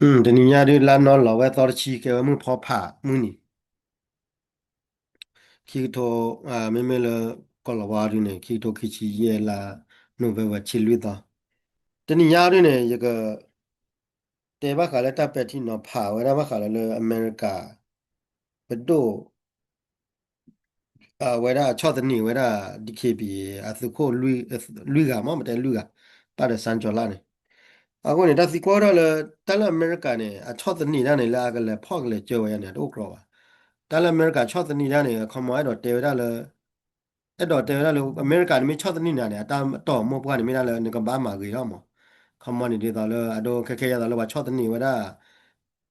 တနံၤညါဒုးလါနီၢ်လီၤဝဲသီတဆံ ကဲဝဲမုၢ်ဖီဖးမုၢ်နံၤ ခံကထိ မ့မ့ၢ်လၢ ကီၢ်လီၤဝါဒုးန့ၣ် ခံကထိခံဆံယဲၢ်လါ November ဆံလွံၢ်သီ. တနံၤညါဒုးန့ၣ် ယက တဲဘၣ်ဃးလၢတၢ်ပဲာ်ထံနီၤဖးဝဲဒၣ်ဘၣ်ဃးလၢ လၢအမဲရကၤ ပဒိၣ် ဝဲဒၣ်အဆီၣ်သနံးဝဲဒၣ် DKBA အသုးခိၣ်လွံၢ်ဂၤမ့ၢ် ပတဲလွံၢ်ဂၤ ပၣ်ဒီးစၣ်ကၠီၤလၣ်န့ၣ်. အဃိန့ၣ် တၢ်သံကွၢ်ထီၣ်လၢ တၢ်လၢအမဲရကၤန့ၣ် အဆီၣ်သနံးတၢ်န့ၣ် လၢအကလဲၤဖီၣ်ကလဲၤစၢၤဝဲဒၣ်န့ၣ် တအိၣ်ကြီဘၣ်. တၢ်လၢအမဲရကၤဆီၣ်သနံးတၢ်န့ၣ် ခီမီ အဲၣ်ဒိးတဲဝဲဒၣ်လၢ အဲၣ်ဒိးတဲဝဲဒၣ်လၢ အမဲရကၤန့ၣ်မ့ၢ်ဆီၣ်သနံးနၤန့ၣ် အတၢ်တီၢ်မိၢ်ပှၢ်န့ၣ်မ့ၢ်ဒၣ်လၢ နကဘၣ်မၤဂ့ၤထီၣ်မး. ခီမီန့ၣ် ဒ်သိးလၢအဒိခဲခဲယဲသိးလၢပှၤဆီၣ်သနံးဝဲဒၣ်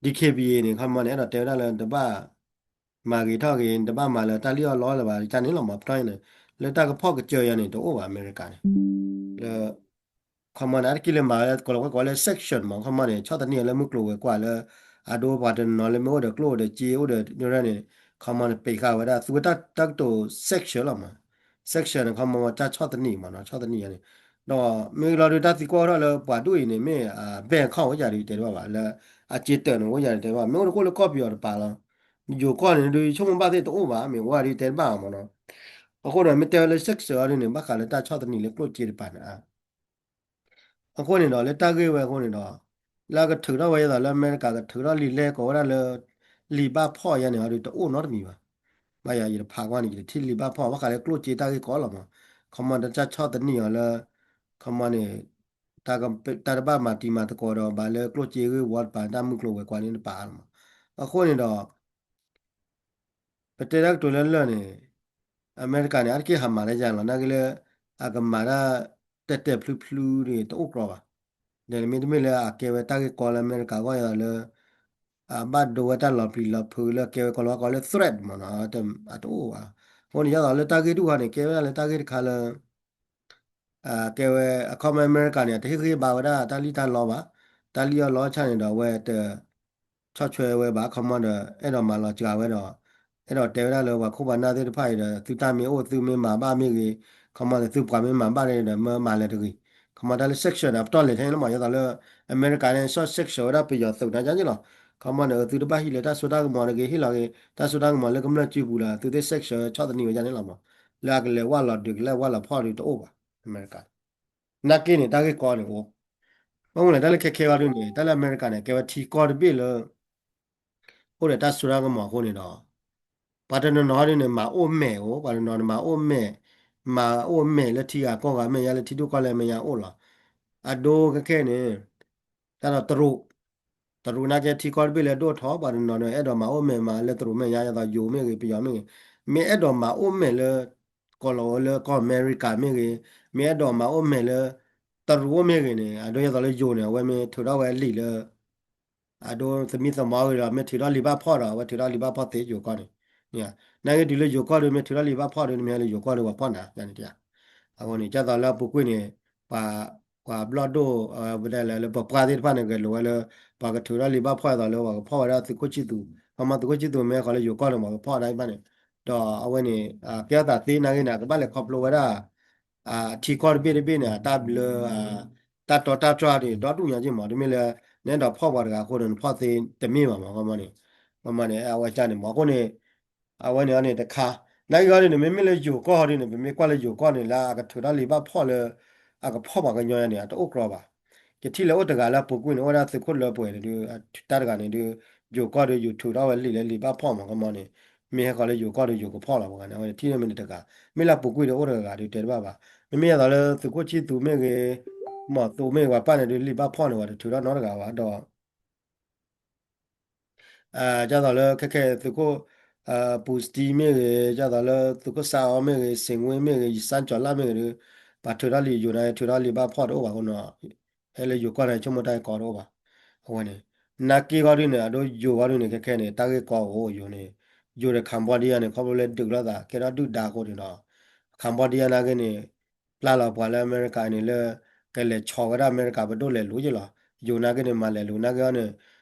DKBA န့ၣ် ခီမီန့ၣ် အဲၣ်ဒိးတဲဝဲဒၣ်လၢ တဘၣ် မၤဂ့ၤထီၣ်ဂ့ၤ နတဘၣ်မၤလၢတၢ်လံၣ်အီၣ်လီအီၣ်လၢၤဘၣ် ကန့ၣ်လီၤမး. ပတီၢ်အံၤန့ၣ် လၢတၢ်ကဖီၣ်ကစၢၤယၤန့ၣ် တအိၣ်ဘၣ်အမဲရကၤန့ၣ် လၢ ခီမီန့ၣ် အတက့ၢ်လၢမၤဝဲ ကိးလီၤဝဲကိးလၢ sanction မး ခီမီန့ၣ် ဆီၣ်သနံးအီၤလၢမုၢ်ကျိၤဝဲၤကွာ်လၢ အဒိပှၤတနီၤလၢမ့ၢ်အိၣ်ဒီးကျိၣ်ဒီးစ့အိၣ်ဒီးန့ၣ် ခီမီန့ၣ် ပံးဃာ်ဝဲဒၣ် သူဝဲတၢ်ကတိၤ sanction လီၤမး. sanction န့ၣ် ခီမီတၢ်ဆီၣ်သနံးမးနီၤ ဆီၣ်သနံးယၤန့ၣ် ဒီးမ့ၢ်လီၤဒုးတၢ်သံကွၢ်ထီၣ်လၢပှၤဒိၣ်အံၤန့ၣ် မ့ၢ် bank account အိၣ်ယၤဒုးတဲတဘၣ်ဘၣ် လၢအစ့တၢးန့ၣ်အိၣ်ယၤဒုးတဲတဘၣ် မ့ၢ်အိၣ်တကိၣ်လၢကီၢ်ပယီၤတပၤလီၤ. ယိၤကီၢ်န့ၣ်ဒုး ယဆိကမိၣ်ဘၣ်သ့ၣ်တအိၣ်ဘၣ် မ့ၢ်အိၣ်ဒုးတဲတဘၣ်မးနီၤ. အဃိဒီး မ့ၢ်တဲဝဲလၢ sanction အီၤဒုးန့ၣ် ဘၣ်ဃးလၢတၢ်ဆီၣ်သနံးလၢကျိၣ်စ့တပၤန့ၣ် အဃိန့ၣ်ဒီး လၢတၢ်ဂ့ၢ်ဝဲအဃိန့ၣ်ဒီး လၢအကထုးထီၣ်ဝဲဒၣ်လၢအမဲရကၤကထုးထီၣ်လံာ်လဲၢ်ကိးဝဲဒၣ်လၢ လံာ်ဘၣ်ဖီၣ်ယါန့ၣ်အီၤဒုးတအိၣ်နီတမံၤဘၣ်. ဘၣ်ယၤယတဖးကွၢ်န့ၣ် ယတထံၣ်လံာ်ဘၣ်ဖီၣ် ဘၣ်ဃးလၢကျိၣ်စ့တၢ်ဂ့ၢ်ကီလီၤမး. ခီမီတၢ်ဆီၣ်သနံးအီၤလၢ ခီမီန့ၣ် တၢ်တဘၣ်မၤတံၤမၤသကိးဒီး ဘၣ်လၢကျိၣ်စ့ဂ့ၢ်ဝီတပၤ တၢ်မုၢ်ကျိၤဝဲၤကွာ်န့ၣ်တပၤလီၤမး. အဃိန့ၣ်ဒီး ပတဲတၢ်ကတိၤလၢလၢာ်န့ၣ် အမဲရကၤန့ၣ် အါတက့ၢ်ဟးမၤလၢယၤလီၤ နာ်က့လၢ အကမၤတၢ်တဲာ်တဲာ်ဖျုဖျုဒ်တအိၣ်ကြီဘၣ်. ဒီးမ့တမ့ၢ်လၢအကဲဝဲတၢ်ဂ့ၢ်ကီလၢအမဲရကၤအဂီၢ်ယၤလၢ အဘၣ်ဒိဝဲတၢ်လီၤပျံၤလီၤဖုးလၢကဲဝဲကီလီၤကီလၢ threat မးနီၤ အတအိၣ်ဘၣ်. အဃိန့ၣ် ယသးလၢတၢ်ဂ့ၢ်ဒူၣ်ဃီန့ၣ် ကဲဝဲဒၣ်လၢတၢ်ဂ့ၢ်တခါလၢ ကဲဝဲအခီပညီအမဲရကၤန့ၣ် အတဟ့ၣ်ဂံၢ်ဘါဝဲဒၣ်တၢ်လံၣ်တၢ်လီဘၣ်. တၢ်လံၣ်အီၣ်လီဆၣ်န့ၣ်ဒီးအဝဲတ ဆီၣ်ထွဲဝဲဘၣ် ခီမီဒီး အဲၣ်ဒိးမၤလီၤစှၤဝဲဒီး အဲၣ်ဒိးတဲဝဲဒၣ်လၢပှၤခိၣ်ပှၤနၢ်သ့ၣ်တဖၣ်အံၤဒီး သုတၢ်မ့ၢ်အိၣ်သုမ့ၢ်မၤဘၣ်မ့ၢ်ဂ့ၤ ခီမီဒီးသုပှၤမ့ၢ်မၤဘၣ်ဒီး မ့ၢ်မၤလဲၤတဂ့ၤ. ခီမီတၢ်လၢ sanction န့ၣ် အပတီၢ်လဲၤထဲန့ၣ်လီၤမး ယသးလၢ အမဲရကၤန့ၣ် ဆီၣ် sanction ဝဲဒၣ်ပယီၤသုးန့ၣ်ယါန့ၣ်လီၤ. ခီမီန့ၣ် သုတဘၣ်ဟံးလၢတၢ်စိတၢ်ကမီၤတဂ့ၤ ဟ့ၣ်လီၤဂ့ၤ တၢ်စိတၢ်ကမီၤလၢကမျၢၢ်စုပူၤဒီး သုသ့ၣ် sanction ဆီၣ်သနံးဝဲယါန့ၣ်လီၤမး. လၢအကလဲၤဝၢ်လီၤဒုးကလဲၤဝၢ်လီၤဖီၣ်ဒုးတအိၣ်ဘၣ် အမဲရကၤ နာ်က့န့ၣ် တၢ်ဂ့ၢ်ကီန့ၣ်အိၣ် ဘၣ်မနုၤလဲၣ် တၢ်လၢခဲခဲအံၤဒုးန့ၣ် တၢ်လၢအမဲရကၤန့ၣ် ကဲဝဲထံကီၢ်တဘ့ၣ်လၢ အိၣ်ဒီးတၢ်စိတၢ်ကမီၤအဃိန့ၣ်ဒီး ပှၤတနီၤနီၤဒုးန့ၣ် မၤအိၣ်မဲာ်အိၣ် ပှၤတနီၤနီၤမၤအိၣ်မဲာ် မၤအိၣ်မဲာ်လၢထံဂၤကီၢ်ဂၤမဲာ်ညါ လၢထံဒိၣ်ကီၢ်လဲၢ်မဲာ်ညါအိၣ်လီၤ. အဒိခဲခဲန့ၣ် တၢ်ဒီးတရူး တရူးနာ်က့ထံကီၢ်တဘ့ၣ်လၢဒိၣ်ထီၣ် ပှၤတနီၤနီၤ အဲၣ်ဒိးမၤအိၣ်မဲာ်မၤလၢတရူးမဲာ်ညါ ဒ်သိးယိၤမ့ၢ်ဂ့ၤ ပယီၤမ့ၢ်ဂ့ၤ မ့ၢ်အဲၣ်ဒိးမၤအိၣ်မဲာ်လၢ ကီၢ်လီၤဝဲလၢကီၢ်အမဲရကၤမ့ၢ်ဂ့ၤ မ့ၢ်အဲၣ်ဒိးမၤအိၣ်မဲာ်လၢ တရူးအိၣ်မ့ၢ်ဂ့ၤန့ၣ် အဒိဒ်သိးလၢယိၤန့ၣ် အဝဲမ့ၢ်ထုးထီၣ်ဝဲလံာ်လၢ အဒိသမံသမိးဂ့ၤဒီး မ့ၢ်ထုးထီၣ်လံာ်ဘၣ်ဖီၣ်ဒီး အဝဲထုးထီၣ်လံာ်ဘၣ်ဖီၣ်သ့ယိၤကီၢ်န့ၣ် နာ်က့တုၤလၢယိၤကီၢ်ဒီး မ့ၢ်ထုးထီၣ်လံာ်ဘၣ်ဖီၣ်ဒီး နမ့ၢ်ဟဲလၢယိၤကီၢ်ဒီး ပှၤဖီၣ်နၤန့ၣ်တယါ အဃိန့ၣ် ဒ်သိးလၢအပူၤကွံာ်န့ၣ် ပှၤ ပှၤဘျီၣ်ဒိၣ် ဝဲဒၣ်လၢ လၢပပှၢ်သ့ၣ်တဖၣ်န့ၣ် ဂဲၤလိာ်ဝဲလၢ ပှၤကထုးထီၣ်လံာ်ဘၣ်ဖီၣ်အသိးလၢ ပှၤကဖီၣ်ဝဲဒၣ်သုးခိၣ်ဆံသူး ခီမီသုးခိၣ်ဆံသူးမ့ၢ်ဟဲဃီၤလၢယိၤကီၢ်န့ၣ် ပှၤကဖီၣ်ဒၣ်အံၤဘၣ်န့ၣ် ဒီးအဝဲန့ၣ် ကဲထီၣ်သးသ့နာ်က့န့ၣ် ကဘၣ်လဲၤခီဖျိဝဲဒၣ် ထံကီၢ်တဘ့ၣ်တဘ့ၣ်န့ၣ် အတၢ်ဘျၢ တၢ်တီတၢ်တြၢ်ဒီး ဒီဒူၣ်ညါက့မး တမ့ၢ်လၢ နအဲၣ်ဒိးဖီၣ်ပှၤတဂၤအဃိဒီး နဖီၣ်သ့တမ့ၢ်ဘၣ်မး ခီမီန့ၣ် ခီမီန့ၣ် အဝဲကန့ၣ်မး အဃိန့ၣ် အဝဲန့ၣ်အန့ၣ်တခါ နာ်က့ဂီၢ်ဒ်န့ၣ် မ့မ့ၢ်လၢယိၤကီၢ်ဟီဒ်န့ၣ် ပမ့ၢ်ကွၢ်လၢယိၤကီၢ်န့ၣ် လၢအကထုးထီၣ်လံာ်ဘၣ်ဖီၣ်လၢ အကဖီၣ်ပှၤကညီယါန့ၣ် အတအိၣ်ကြီဘၣ်. ယထံၣ်လၢအိၣ်တဂၤလၢအပူၤကွံာ်န့ၣ် အိၣ်ဝဲဒၣ်သုးခိၣ်လၢပှဲၤန့ၣ်ဒုး တၢ်တဂၤန့ၣ်ဒုး ယိၤကီၢ်ဒုး ယိၤထုးထီၣ်ဝဲလံာ်လၢလံာ်ဘၣ်ဖီၣ်မး ခီမီန့ၣ် မ့ၢ်ဟဲဃီၤလၢယိၤကီၢ်ဒုး ယိၤကဖီၣ်လီၤ ပှၤဂၤန့ၣ် အဝဲန့ၣ်ထံၣ်န့ၣ်မ့ၢ်တဂၤ မ့ၢ်လၢအပူၤကွံာ်ဒီးအိၣ်တဂၤဒုးတဲတဘၣ်ဘၣ်. မ့မ့ၢ်ယသးလၢသုးခိၣ်ဆံသူးမ့ၢ်ဂ့ၤ မီၢ်သိမ့ၢ်ဂ့ၤ ပှၤပၢ်န့ၣ်ဒုး လံာ်ဘၣ်ဖီၣ်န့ၣ် ပှၤတထုးထီၣ်နီတဂၤဘၣ်ဒီး ဒ်သိးလၢခဲခဲသုးခိၣ် ပူၤစတံမ့ၢ်ဂ့ၤ ဒ်သိးလၢသုးခိၣ်စၣ်အီမ့ၢ်ဂ့ၤ စ့ၣ်ငွ့မ့ၢ်ဂ့ၤ ယစၣ်ကၠီၤလၣ်မ့ၢ်ဂ့ၤဒီး ပှၤထုးထီၣ်လံာ်ယိၤန့ၣ် ထုးထီၣ်လံာ်ဘၣ်ဖီၣ်တအိၣ်ဘၣ်အဃိန့ၣ် ဟဲလၢယိၤကီၢ်န့ၣ် ဆိကမိၣ်တၢ်ဂ့ၢ်ကီတအိၣ်ဘၣ်. အဝဲန့ၣ် နာ်က့ဂီၢ်ဒ်န့ၣ် အဒိယိၤဂီၢ်ဒ်န့ၣ် ခဲခဲန့ၣ် တၢ်ဂ့ၢ်ကီအိၣ်ယိၤန့ၣ် ယိၤဒီး Cambodia န့ၣ် ခီဖျိလၢဒုးလိာ်သး ကဲထီၣ်ဒုၣ်ဒါအဃိန့ၣ်ဒီး Cambodia နာ်က့န့ၣ် ပျၢ်လီၤပှၤလၢအမဲရကၤန့ၣ်လၢ ကလဲၤဆီးဝဲဒၣ်အမဲရကၤပဒိၣ်လဲၤလူၤယ့ၢ်လီၤ. ယိၤနာ်က့န့ၣ် မၤလဲၤလူၤနာ်က့အီၤန့ၣ်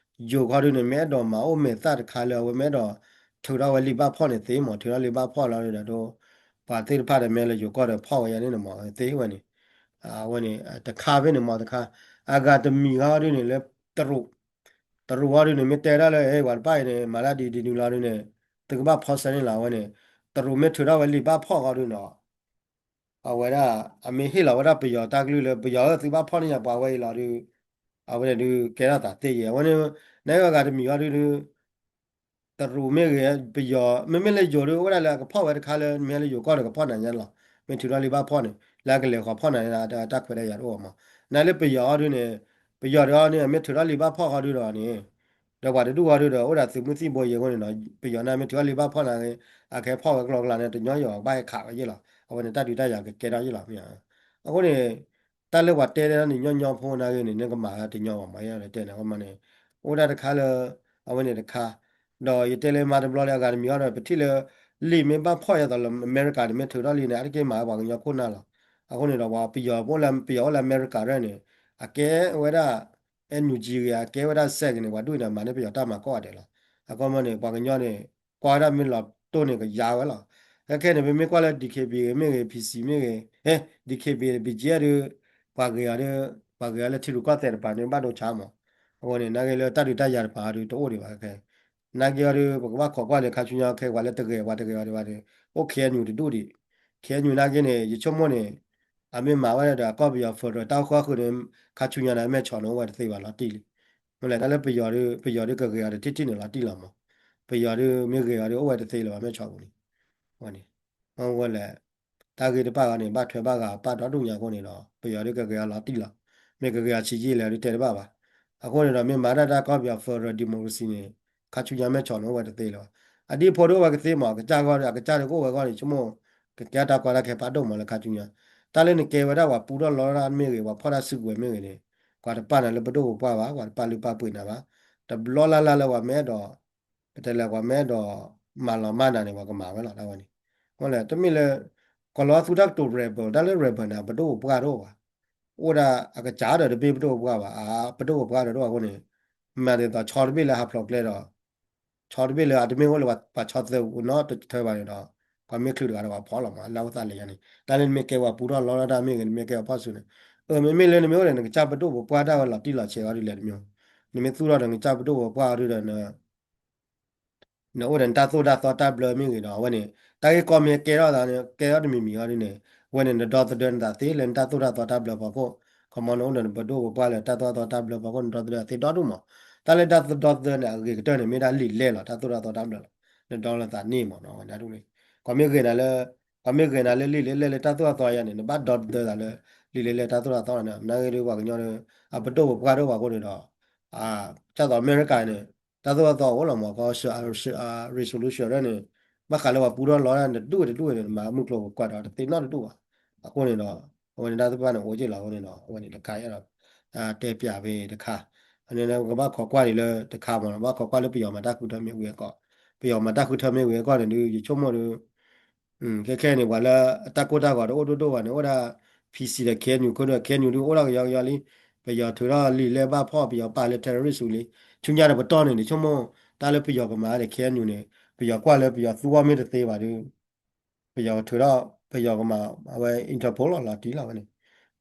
ယိၤခီဒုန့ၣ် မ့ၢ်အဲၣ်ဒိးမၤအိၣ်မဲာ်သၣ်တခါလၢအဝဲမ့ၢ်အဲၣ်ဒိး ထုးထီၣ်ဝဲလံာ်ဘၣ်ဖီၣ်န့ၣ်သ့မး ထုးထီၣ်လံာ်ဘၣ်ဖီၣ်လီၤဒီး ပှၤသ့ၣ်တဖၣ်ဒီးမ့ၢ်လၢယိၤကီၢ်ဒီးဖီၣ်ဝဲယါန့ၣ်မး သ့ဝဲန့ၣ် အဝဲန့ၣ် တခါဖဲန့ၣ်မးတခါ အဂၤတမံၤခီဒုန့ၣ်လၢတရူး တရူးအီၤဒုန့ၣ် မ့ၢ်တဲဒၣ်လၢ အဲ ပှၤတဖၣ်အံၤန့ၣ် မၤတၢ်ဒ်ဒ်န့ၣ်လီၤဒုန့ၣ် သုကဘၣ်ဖီၣ်ဆၢန့ၣ်လီၤ အဝဲန့ၣ် တရူးမ့ၢ်ထုးထီၣ်ဝဲလံာ်ဘၣ်ဖီၣ်ဃီဒုနီၤ အဝဲဒၣ် အမ့ၢ်ဟ့ၣ်လီၤဝဲဒၣ်ပယီၤတၢ်ကလုၢ်လၢ ပယီၤဧၢ သုဘၣ်ဖီၣ်န့ၢ်ယၤပှၤဝဲအံၤလီၤဒု အဝဲန့ၣ်ဒုကဲထီၣ်သးသ့ယဲၢ် အဝဲန့ၣ် နဂၤတမံၤအီၤဒုဒု တရူးမ့ၢ်ဂ့ၤ ပယီၤ မ့မ့ၢ်လၢယိၤဒု အိၣ်ဝဲဒၣ်လၢအကဖီၣ်ဝဲတခါလၢ မ့ၢ်လၢယိၤကီၢ်န့ၣ် ကဖီၣ်နၤညါလီၤ မ့ၢ်ထုးထီၣ်လံာ်ဘၣ်ဖီၣ်န့ၣ် လၢအကလဲၤဃီၤဖီၣ်နၤန့ၣ် တၢ်ခွဲးတၢ်ယာ်တအိၣ်မး နလၢပယီၤအီၤဒုန့ၣ် ပယီၤဒုအီၤန့ၣ် မ့ၢ်ထုးထီၣ်လံာ်ဘၣ်ဖီၣ်ဃီဒုဒီးန့ၣ် ဒီးပှၤတဒူၣ်ဃီဒုဒီး အိၣ်ဒၣ်သုးမုၢ်သံၣ်ဘိယဲၢ်အဃိန့ၣ်ဒီး ပယီၤန့ၣ်မ့ၢ်ထုးထီၣ်လံာ်ဘၣ်ဖီၣ်နၤဂ့ၤ အကဟဲဖီၣ်ဝဲကျီကျါန့ၣ် တညီယီၤဘၣ်ဟဲခးဝဲယဲၢ်လီၤ အဝဲန့ၣ်တၢ်ဒုးတၢ်ယၤကကဲထီၣ်ယဲၢ်လီၤမ့ၢ် အဃိန့ၣ် တၢ်လၢပှၤတဲန့ၣ်ညီညီဖိနၤဂ့ၤန့ၣ် နကမၤတညီဘၣ်မး ယတဲန့ၣ် အဝဲမးန့ၣ် အိၣ်ဒၣ်တခါလၢ အဝဲန့ၣ်တခါ ဒီးယတဲလၢမၤတဘျီလၢအဂၤတမံၤအီၤဒီး ပထံၣ်လၢ လံာ်မ့ၢ်ဘၣ်ဖီၣ်ယၤသိးလၢအမဲရကၤန့ၣ် မ့ၢ်ထုးထီၣ်လံာ်န့ၣ် အါတက့ၢ်မၤဝဲပှၤကညီခိၣ်နၢ်လီၤ အဃိန့ၣ်ဒီး ပှၤပယီၤ ပယီၤအိၣ်လၢအမဲရကၤရဲၣ်န့ၣ် အကဲဝဲဒၣ် NUG ဂ့ၤ အကဲဝဲဒၣ် စဲး ဂ့ၤန့ၣ် ပှၤဒူၣ်န့ၣ် မၤန့ၢ်ပယီၤတၢ်မၤကိးဂၤဒဲးလီၤ အဃိမးန့ၣ် ပှၤကညီန့ၣ် ကွၢ်ဝဲဒၣ်မ့ၢ်လီၤတိၢ်န့ၣ် ကယါဝဲလီၤ ခဲခဲန့ၣ် ပမ့ၢ်ကွၢ်လၢ DKBA မ့ၢ်ဂ့ၤ PC မ့ၢ်ဂ့ၤ ဟဲ DKBA BGF ဒု ပှၤဂ့ၤအီၤဒု ပှၤဂ့ၤအီၤလၢထံရူၢ်ကီၢ်သဲးတပၤန့ၣ် ဘၣ်ဒိဆါမး အဃိန့ၣ် နဂ့ၤလၢတၢ်ဒုးတၢ်ယၤတပၤအီၤဒု တအိၣ်ဒံးဘၣ်ခဲ နဂ့ၤအီၤဒု ပကဘၣ်ခိးကွၢ်လၢခါဆူညါခဲ ပှၤလၢတဂ့ၤပှၤတဂ့ၤအီၤဒံးဘၣ်ဒီး အိၣ် KNU တဒူၣ်ဒံး KNU နဂ့ၤန့ၣ် ယဆိကမိၣ်န့ၣ် အမ့ၢ်မၤဝဲဒၣ်ဒီးအကီၢ်ပယီၤ federal တၢ်အိၣ်ဃီဃုာ်န့ၣ် ခါဆူညါန့ၣ် အမဲာ်ဆီးန့ၣ်အိၣ်ဝဲတသ့ဘၣ်လီၤတံၢ်လံ မ့ၢ်လဲၣ်တၢ်လၢပယီၤဒု ပယီၤဒုကဂ့ၤအီၤဒီးထံၣ်ထံၣ်န့ၣ်လီၤတံၢ်လီၤမး ပယီၤဒုမ့ၢ်ဂ့ၤအီၤဒု အိၣ်ဝဲတသ့လၢၤဘၣ်မဲာ်ဆီးပူၤန့ၣ် ဝဲန့ၣ် မ့ၢ်ဝဲလဲၣ် တၢ်ဂ့ၢ်တဖၣ်အံၤန့ၣ် ဘၣ်ထွဲဘၣ်ဃးပာ်ဒီဒူၣ်ညါအဃိန့ၣ်ဒီး ပယီၤဒုကဂ့ၤအီၤလီၤတံၢ်လီၤ မ့ၢ်ကဂ့ၤအီၤဆံးယံာ်လဲၣ်ဒုတဲတဘၣ်ဘၣ် အဃိန့ၣ်ဒီး မ့ၢ်မၤဒၣ်တၢ်ကီၢ်ပယီၤ federal democracy န့ၣ် ခါဆူညါမဲာ်ဆီးန့ၣ်အိၣ်ဝဲတသ့လၢၤဘၣ် အဒံဖိဒုအိၣ်ဝဲကသ့မး အကစၢ်ဂီၢ်ဒီး အကစၢ်ဒုကအိၣ်ဝဲဂီၢ်န့ၣ် ဆိကမိၣ် ကကဲတၢ်ကီတၢ်ခဲဖးဒိၣ်မးလၢခါဆူညါ တၢ်လၢနကဲဝဲဒၣ်ပှၤပူထီၣ်လီထီၣ်တၢ်မ့ၢ်ဂ့ၤ ပှၤဖီၣ်တၢ်စုကဝဲၤမ့ၢ်ဂ့ၤန့ၣ် ပှၤတပာ်နၤလၢပဒိၣ်ပပှၢ်ဘၣ် ပှၤတပာ်လုၢ်ပာ်ပှ့ၤနၤဘၣ် တဘျီလၢ်လၢ်လၢပှၤမ့ၢ်အဲၣ်ဒိး ပတဲလၢပှၤမ့ၢ်အဲၣ်ဒိး မၤလီၤမၢ်နၤန့ၣ် ပှၤကမၤဝဲလီၤတၢ်ဝဲန့ၣ် မ့ၢ်လဲၣ် တမ့ၢ်လၢ ကလီၤသူတၢ်ကတိၤ rebel တၢ်လၢ rebel န့ၣ် ပဒိၣ်ပပှၢ်တအိၣ်ဘၣ် အိၣ်ဒၣ်အကစၢ်ဒီးတမ့ၢ်ပဒိၣ်ပပှၢ်ဘၣ် အပဒိၣ်ပပှၢ်ဒီးတအိၣ်အဃိန့ၣ် မၤဒ်သိးဆီတဘ့ၣ်လၢဟးဖျိးကျဲဒီး ဆီတဘ့ၣ်လၢအတမ့ၢ်အိၣ်လၢပှၤဆီသၢပူၤနီတထၢဘၣ်န့ၣ်ဒီး ပှၤမ့ၢ်ချုးတဂၤဒီးပှၤဖီၣ်လီၤမး လၢအဝဲသးလဲၤယါန့ၣ် တၢ်လၢနမ့ၢ်ကဲပှၤပူထီၣ်လီထီၣ်တၢ်မ့ၢ်ဂ့ၤ နမ့ၢ်ကဲပှၤဖီၣ်စုန့ၣ် အမ့မ့ၢ်လၢနမ့ၢ်အိၣ်ဒီးနကစၢ်ပဒိၣ်ပပှၢ်တၢ်ဝဲလီၤတံၢ်လီၤဆဲးအီၤဒ်လဲၣ်တမံၤ နမ့ၢ်သူၣ်ထီၣ်ဒီးနကစၢ်ပဒိၣ်ပပှၢ်အီၤဒ်ဒီး နအိၣ်ဒီးနတၢ်သိၣ်တၢ်သီတၢ်ဘျၢမ့ၢ်ဂ့ၤဒီး အဝဲန့ၣ် တၢ်ဂ့ၢ်ကီမ့ၢ်ကဲထီၣ်သးန့ၣ် ကဲထီၣ်တမံၤမံၤအီၤဒ်န့ၣ် အဝဲန့ၣ်နဒီသဒၢနသးသ့လၢနတၢ်သိၣ်တၢ်သီတၢ်ဘျၢဖီခိၣ် ခီမီနအိၣ်ဒီးနပဒိၣ်ပပှၢ်လၢတၢ်သိၣ်တၢ်သီတၢ်ဘျၢဖီခိၣ် နဒီသဒၢသ့ဒီဒူၣ်မး တၢ်လၢတၢ်သိၣ်ဒီသဒၢန့ၣ် အဂ့ၤကတၢၢ်န့ၣ် မ့ၢ်ဒၣ်လံာ်လဲၢ်လီၤ တၢ်သိၣ်တၢ်သီတၢ်ဘျၢလီၤ နဒီလၢသးန့ၣ်မးနီၤ ဝဲဒၣ်ဒ်န့ၣ် ပှၤမ့ၢ်ဂ့ၤနၤလၢ ပှၤမ့ၢ်ဂ့ၤနၤလၢလံာ်လဲၢ်လဲၢ်လၢတၢ်သိၣ်တၢ်သီယါန့ၣ် နဘၣ်ဒီသဒၢသးလၢ လံာ်လဲၢ်လဲၢ်တၢ်သိၣ်တၢ်သီန့ၣ် နဂ့ၤဒုပှၤကညီဒီး အပဒိၣ်ပပှၢ်ဒိၣ်ပှၤအဃိန့ၣ်ဒီး ကၢ်သိးအမဲရကၤန့ၣ် တၢ်သိၣ်တၢ်သီအိၣ်လီၤမး ကီ resolution န့ၣ် ဘၣ်ဃးလၢပှၤပူထီၣ်လီတၢ်န့ၣ် တဒူၣ်ဝဲတဒူၣ်ဝဲန့ၣ် မၤမုၢ်ကျိၤဝဲၤကွာ်ဒီးတသ့နီတဒူၣ်ဘၣ်. အဃိန့ၣ်ဒီး အဝဲန့ၣ်တၢ်သ့ၣ်တဖၣ်န့ၣ် အိၣ်က့ၢ်လီၤအဃိန့ၣ်ဒီး အဝဲန့ၣ်တခါအဲၣ်ဒိး တဲပၠးဖဲတခါ အန့ၣ် ကဘၣ်ခိးကွၢ်ဒံးလၢတခါမး ဘၣ်ခိးကွၢ်လၢပယီၤမၤတၢ်ဃုထၢမ့ၢ်ဝံၤအကီၢ် ပယီၤမၤတၢ်ဃုထၢမ့ၢ်ဝံၤအကီၢ်န့ၣ်ဒုး ယဆိကမိၣ်ဒုး ခဲခဲန့ၣ် ပှၤလၢအတၢ်ကိၢ်တၢ်ဂီၤတအိၣ်ဒိၣ်ဒိၣ်ဘၣ်န့ၣ် အိၣ်ဒၣ် PC ဒီး KNU ခိၣ်ဒီး KNU ဒုးအိၣ်ဒၣ်ကယီကယီလံ. ပယီၤထုးထီၣ်လံာ်လဲၢ်ဘၣ်ဖီၣ် ပယီၤပာ်လၢ terrorist လံ. ဆူညါဒီးပတီၢ်န့ၣ် နဆိကမိၣ် တၢ်လၢပယီၤကမၤဒီး KNU န့ၣ် ပယီၤကွၢ်လၢပယီၤသူအီၤမ့ၢ်တသ့ဘၣ်ဒီး ပယီၤထုးထီၣ် ပယီၤကမၤအဝဲ Interpol လီၤ လီၤတံၢ်လီၤဝဲန့ၣ်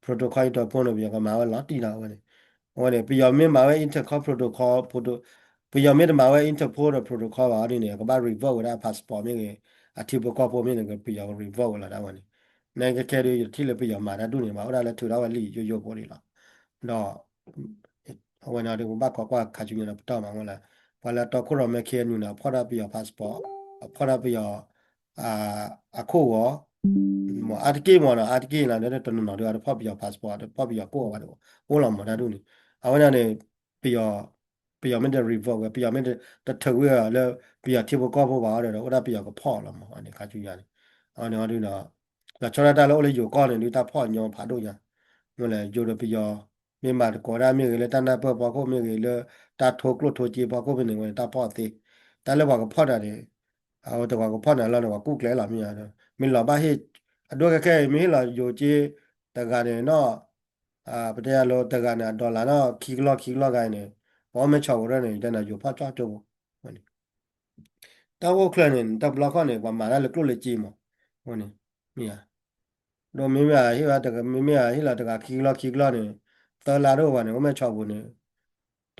protocol Interpol န့ၣ် ပယီၤကမၤဝဲလီၤတံၢ်လီၤဝဲန့ၣ် အဝဲန့ၣ် ပယီၤမ့ၢ်မၤဝဲ Interpol protocol ပယီၤမ့ၢ်တမၤဝဲ Interpol ဒီး protocol ဘၣ်အီၤဒ်န့ၣ် ကဘၣ် revoke ဝဲဒၣ် passport မ့ၢ်ဂ့ၤ အထံဖိကီၢ်ဖိမ့ၢ်ဂ့ၤ ပယီၤက revoke ဝဲလီၤဒၣ်ဝဲန့ၣ် နကဲခဲဒုး ယထံၣ်လၢပယီၤမၤတၢ်ဒူၣ်န့ၣ် ဘၣ်အိၣ်ဒၣ်လၢထုးထီၣ်ဝဲလံာ်ယိယိဖိဒံးလီၤ. ဒီး အဝဲန့ၣ်ဒုး ပဘၣ်ခိးကွၢ်ခါဆူညါဒီးပတီၢ်မးဝဲလၢ ပှၤလၢအတီခိၣ်ရိၣ်မဲ KNU န့ၣ် အဖီၣ်ဒၣ်ပယီၤ passport အဖီၣ်ဒၣ်ပယီၤ အခိၣ်ဂီၤ အါတက့ၢ်မးနီၤ အါတက့ၢ်လီၤ တနီၤနီၤဒုး အတဖီၣ်ပယီၤ passport တဖီၣ်ပယီၤခိၣ်ဂီၤဘၣ်ဒီး အိၣ်လီၤမးတၢ်ဒူၣ်န့ၣ် အဝဲဒၣ်န့ၣ် ပယီၤ ပယီၤမ့ၢ်တ revoke ဝဲ ပယီၤမ့ၢ်တထုးဝဲလၢ ပယီၤထံဖိကီၢ်ဖိဘၣ်အီၤဒီး အိၣ်ဒၣ်ပယီၤကဖီၣ်လီၤမး အန့ၣ်ခါဆူညါန့ၣ် အဝဲန့ၣ်ဒုးဒီး လီၤဆီဒၣ်တၢ်လၢအိၣ်လၢယိၤကီၢ်န့ၣ်ဒုး တၢ်ဖီၣ်ညီဖးဒိၣ်ညါ မ့ၢ်လဲၣ် ယိၤဒီးပယီၤ မ့ၢ်မၤသကိးတၢ်မ့ၢ်ဂ့ၤ လၢတၢ်နၢ်ပၢၢ်ဖီခိၣ်မ့ၢ်ဂ့ၤ လၢတၢ်ထိကျိၣ်ထိစ့ဖီခိၣ်ဖဲန့ၣ် အဝဲန့ၣ်တၢ်ဖီၣ်သ့ တၢ်လၢပှၤကဖီၣ်တၢ်န့ၣ် အဝဲတပှၤကဖီၣ်နၤလီၤန့ၣ် ပှၤကူၣ်ကျဲလီၤမ့ၢ်ဧါ မ့ၢ်လီၤဘၣ်ဟ့ၣ် အဒိခဲခဲအံၤ မ့ၢ်ဟ့ၣ်လီၤယိၤက့တဂၤန့ၣ်နီၤ ပတဲယၤလၢတဂၤန့ၣ် အ dollar နီၤ ခံကလီၢ်ခံကလီၢ်ဂၤအံၤန့ၣ် ပှၤအိၣ်မဲာ်ဆီးပူၤရၢၢ်န့ၣ် ယတဲနၤယိၤဖီၣ်ကၠီၣ်ကၠိဖိ တၢ်အိၣ်ချၢန့ၣ် တၢ်ဘျီခီၣ်န့ၣ် ပှၤမၤတၢ်လၢကျိၣ်လၢစ့မး အဃိန့ၣ် မ့ၢ်ဧါ ဒီးမ့မ့ၢ်ဧါဟ့ၣ်ဘၣ်တဂၤ မ့မ့ၢ်ဧါဟ့ၣ်လီၤတဂၤခံကလီၢ်ခံကလီၢ်န့ၣ် သၢလါတအိၣ်ဘၣ်န့ၣ် အိၣ်မဲာ်ဆီးပူၤန့ၣ်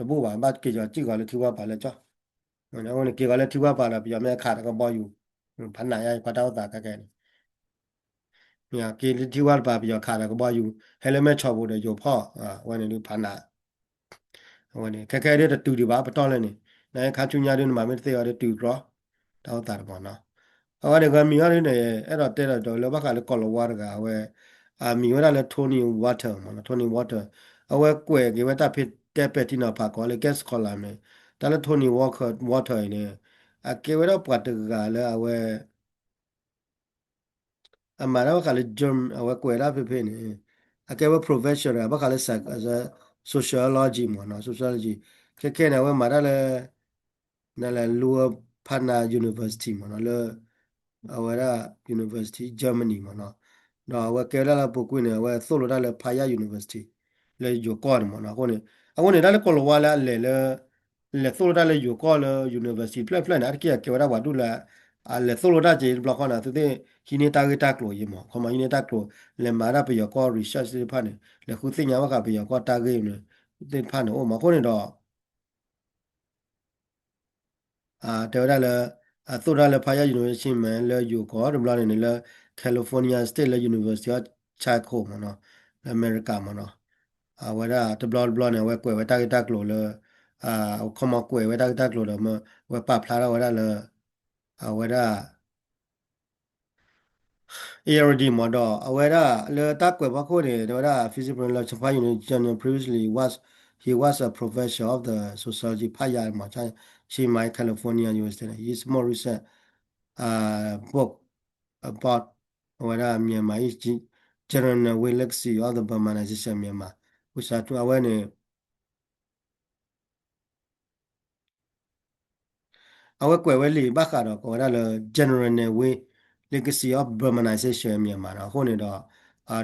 တဘူၣ်ဘၣ် ဘၣ်က့ၤကီၤစံၣ်ဂီၤလၢထံဝါပၤလၢကၠီ, အဃိန့ၣ် က့ၤဂီၤလၢထံဝါပၤဒီး ပယီၤမ့ၢ်ခးဒီးကဘီယူၤ, ဖးနးယါ ပှၤတၢ်အိၣ်သးခဲကဲန့ၣ် က့ၤလၢထံဝါပၤ ပယီၤခးဒီးကဘီယူၤ ဟဲလၢမဲၢ်ဆီးပူၤဒီးယိၤဖီၣ်, အဝဲန့ၣ်ဒုးဖးနး အဝဲန့ၣ် ခဲခဲဒ်တတုၤဒံးဘၣ် ပတီၢ်လၢန့ၣ် နခါဆူညါဒုး နမၤမ့ၢ်တသ့အီၤဒ်တုၤကြီ, တၢ်အိၣ်သးတမံၤနီၤ. အဝဲန့ၣ် ဂၤမံၤအီၤဒ်န့ၣ် အဲၣ်ဒိးတဲဒီးလၢဘၣ်ဃးလၢကီၤလၤဝါတဂၤ အဝဲ အမံၤဝဲဒၣ်လၢ Tony Walter မ့ၢ်နီၤ, Tony Walter အဝဲကွဲးက့ၤဝဲတၢ်ဖံးတၢ်ပဲာ်ထံနီၤဖးကိးလၢ ကဲစကီလၢ်န့ၣ်, တၢ်လၢ Tony Walter အံၤန့ၣ် အကဲဝဲဒၣ်ပှၤတဂၤလၢအဝဲ အမၤတၢ်ဘၣ်ဃးလၢ Germ အဝဲကွဲးဒၣ်ဖဲဖဲန့ၣ်, အကဲဝဲ professor တဂၤ ဘၣ်ဃးလၢ psy- sociology မ့ၢ်နီၤ, sociology ခဲခဲန့ၣ် အဝဲမၤတၢ်လၢ နလဲၤ Lower Panang University မ့ၢ်နီၤ, လၢ အဝဲဒၣ် University Germany မ့ၢ်နီၤ, ဒီးအဝဲကဲဝဲဒၣ်လၢအပူၤကွံာ်န့ၣ် အဝဲသိၣ်လိတၢ်လၢ Payar University လၢယိၤကီၢ်န့ၣ်မ့ၢ်နီၤ, အဃိန့ၣ်, အဃိန့ၣ် တၢ်လၢကီၤလၤဝါလၢအလဲၤလၢ လဲၤသိၣ်လိတၢ်လၢယိၤကီၢ်လၢ university ဖျၢၣ်ဖျၢၣ်န့ၣ် အါတက့ၢ်အကဲဝဲဒၣ်ပှၤဒူၣ်လၢ အလဲၤသိၣ်လိတၢ်က့ၤတဘျီဃီန့ၣ် သုသ့ၣ်ဟံးန့ၢ်တၢ်ဂ့ၢ်တၢ်ကျိၤအံၤမ့ၢ် ခီမီဟံးန့ၢ်တၢ်ကျိၤ လဲၤမၤဒၣ်ပယီၤကီၢ် research သ့ၣ်တဖၣ်န့ၣ် လဲၤဃုသ့ၣ်ညါဘၣ်ဃးပယီၤကီၢ်တၢ်ဂ့ၢ်န့ၣ် သ့ၣ်တဖၣ်န့ၣ်အိၣ်မး အဃိန့ၣ်ဒီး တဲဝဲဒၣ်လၢ အသိၣ်တၢ်လၢ Payar University မ့ၢ်လၢယိၤကီၢ်တဘျီန့ၣ်န့ၣ် လၢ California State လၢ University of Chicago မ့ၢ်နီၤ, လၢအမဲရကၤမ့ၢ်နီၤ, အဝဲဒၣ်တဘျီတဘျီန့ၣ် အဝဲကွဲးဝဲတၢ်ဂ့ၢ်တၢ်ကျိၤလၢ ခီမီကွဲးဝဲတၢ်ဂ့ၢ်တၢ်ကျိၤဒီး အဝဲပာ်ဖျါထီၣ်ဝဲဒၣ်လၢ အဝဲဒၣ် Irrawaddy မ့ၢ်ဒီး အဝဲဒၣ်လၢတၢ်ကွဲးဖီခိၣ်န့ၣ် တဲဝဲဒၣ် Physics Professor Lawrence Payar Junior previously was, he was a professor of the sociology Payar မ့ၢ် Chiang Mai California University. His more recent, uh, book about အဝဲဒၣ် Myanmar is General Way Legacy of the Burmanization Myanmar ဝံသးစူၤ အဝဲန့ၣ် အဝဲကွဲးဝဲလံာ်ဘၣ်ဃးဒီး ကိးဝဲဒၣ်လၢ General Way Legacy of Burmanization Myanmar နီၤ, အဃိန့ၣ်ဒီး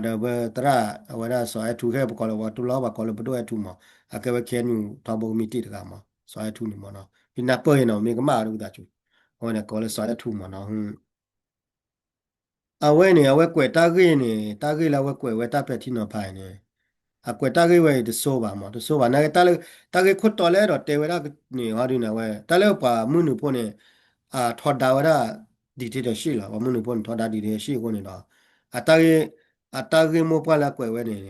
ဒီးဝဲသရၣ် အဝဲဒၣ်စီၤအဲၣ်ထူခဲ ပကိးလၢ ပှၤတူၢ်လီၤ ပှၤကိးလၢပဒိၣ်အဲၣ်ထူမး, အကဲဝဲ KNU ထီဘိကမံးတံာ်တဂၤမး, စီၤအဲၣ်ထူန့ၣ်မးနီၤ, ပနၢ်ပၢၢ်အံၤနီၤ မ့ၢ်ကမၣ်အီၤဒ်ဝံသးစူၤ, အဝဲန့ၣ်ကိးလၢစီၤအဲၣ်ထူမးနီၤ အဝဲန့ၣ် အဝဲကွဲးတၢ်ဂ့ၢ်န့ၣ် တၢ်ဂ့ၢ်လၢအဝဲကွဲးဝဲတၢ်ပဲာ်ထံနီၤဖးအံၤန့ၣ် အကွဲးတၢ်ဂ့ၢ်ဝဲအံၤတဆိဘၣ်မး, တဆိဘၣ် နာ်က့ တၢ်ဂ့ၢ်ခိၣ်တီလၢအဲၣ်ဒိးတဲဝဲဒၣ်န့ၣ် ဟီဒုန့ၣ် အဝဲ တၢ်လၢပှၤမုၢ်နုာ်ဖိန့ၣ် ထီဒါဝဲဒၣ် dictatorship လီၤ, ပှၤမုၢ်နုာ်ဖိန့ၣ် ထီဒါ dictatorship အဃိန့ၣ်ဒီး အတၢ်ဂ့ၢ် အတၢ်ဂ့ၢ်မိၢ်ပှၢ်လၢအကွဲးဝဲန့ၣ်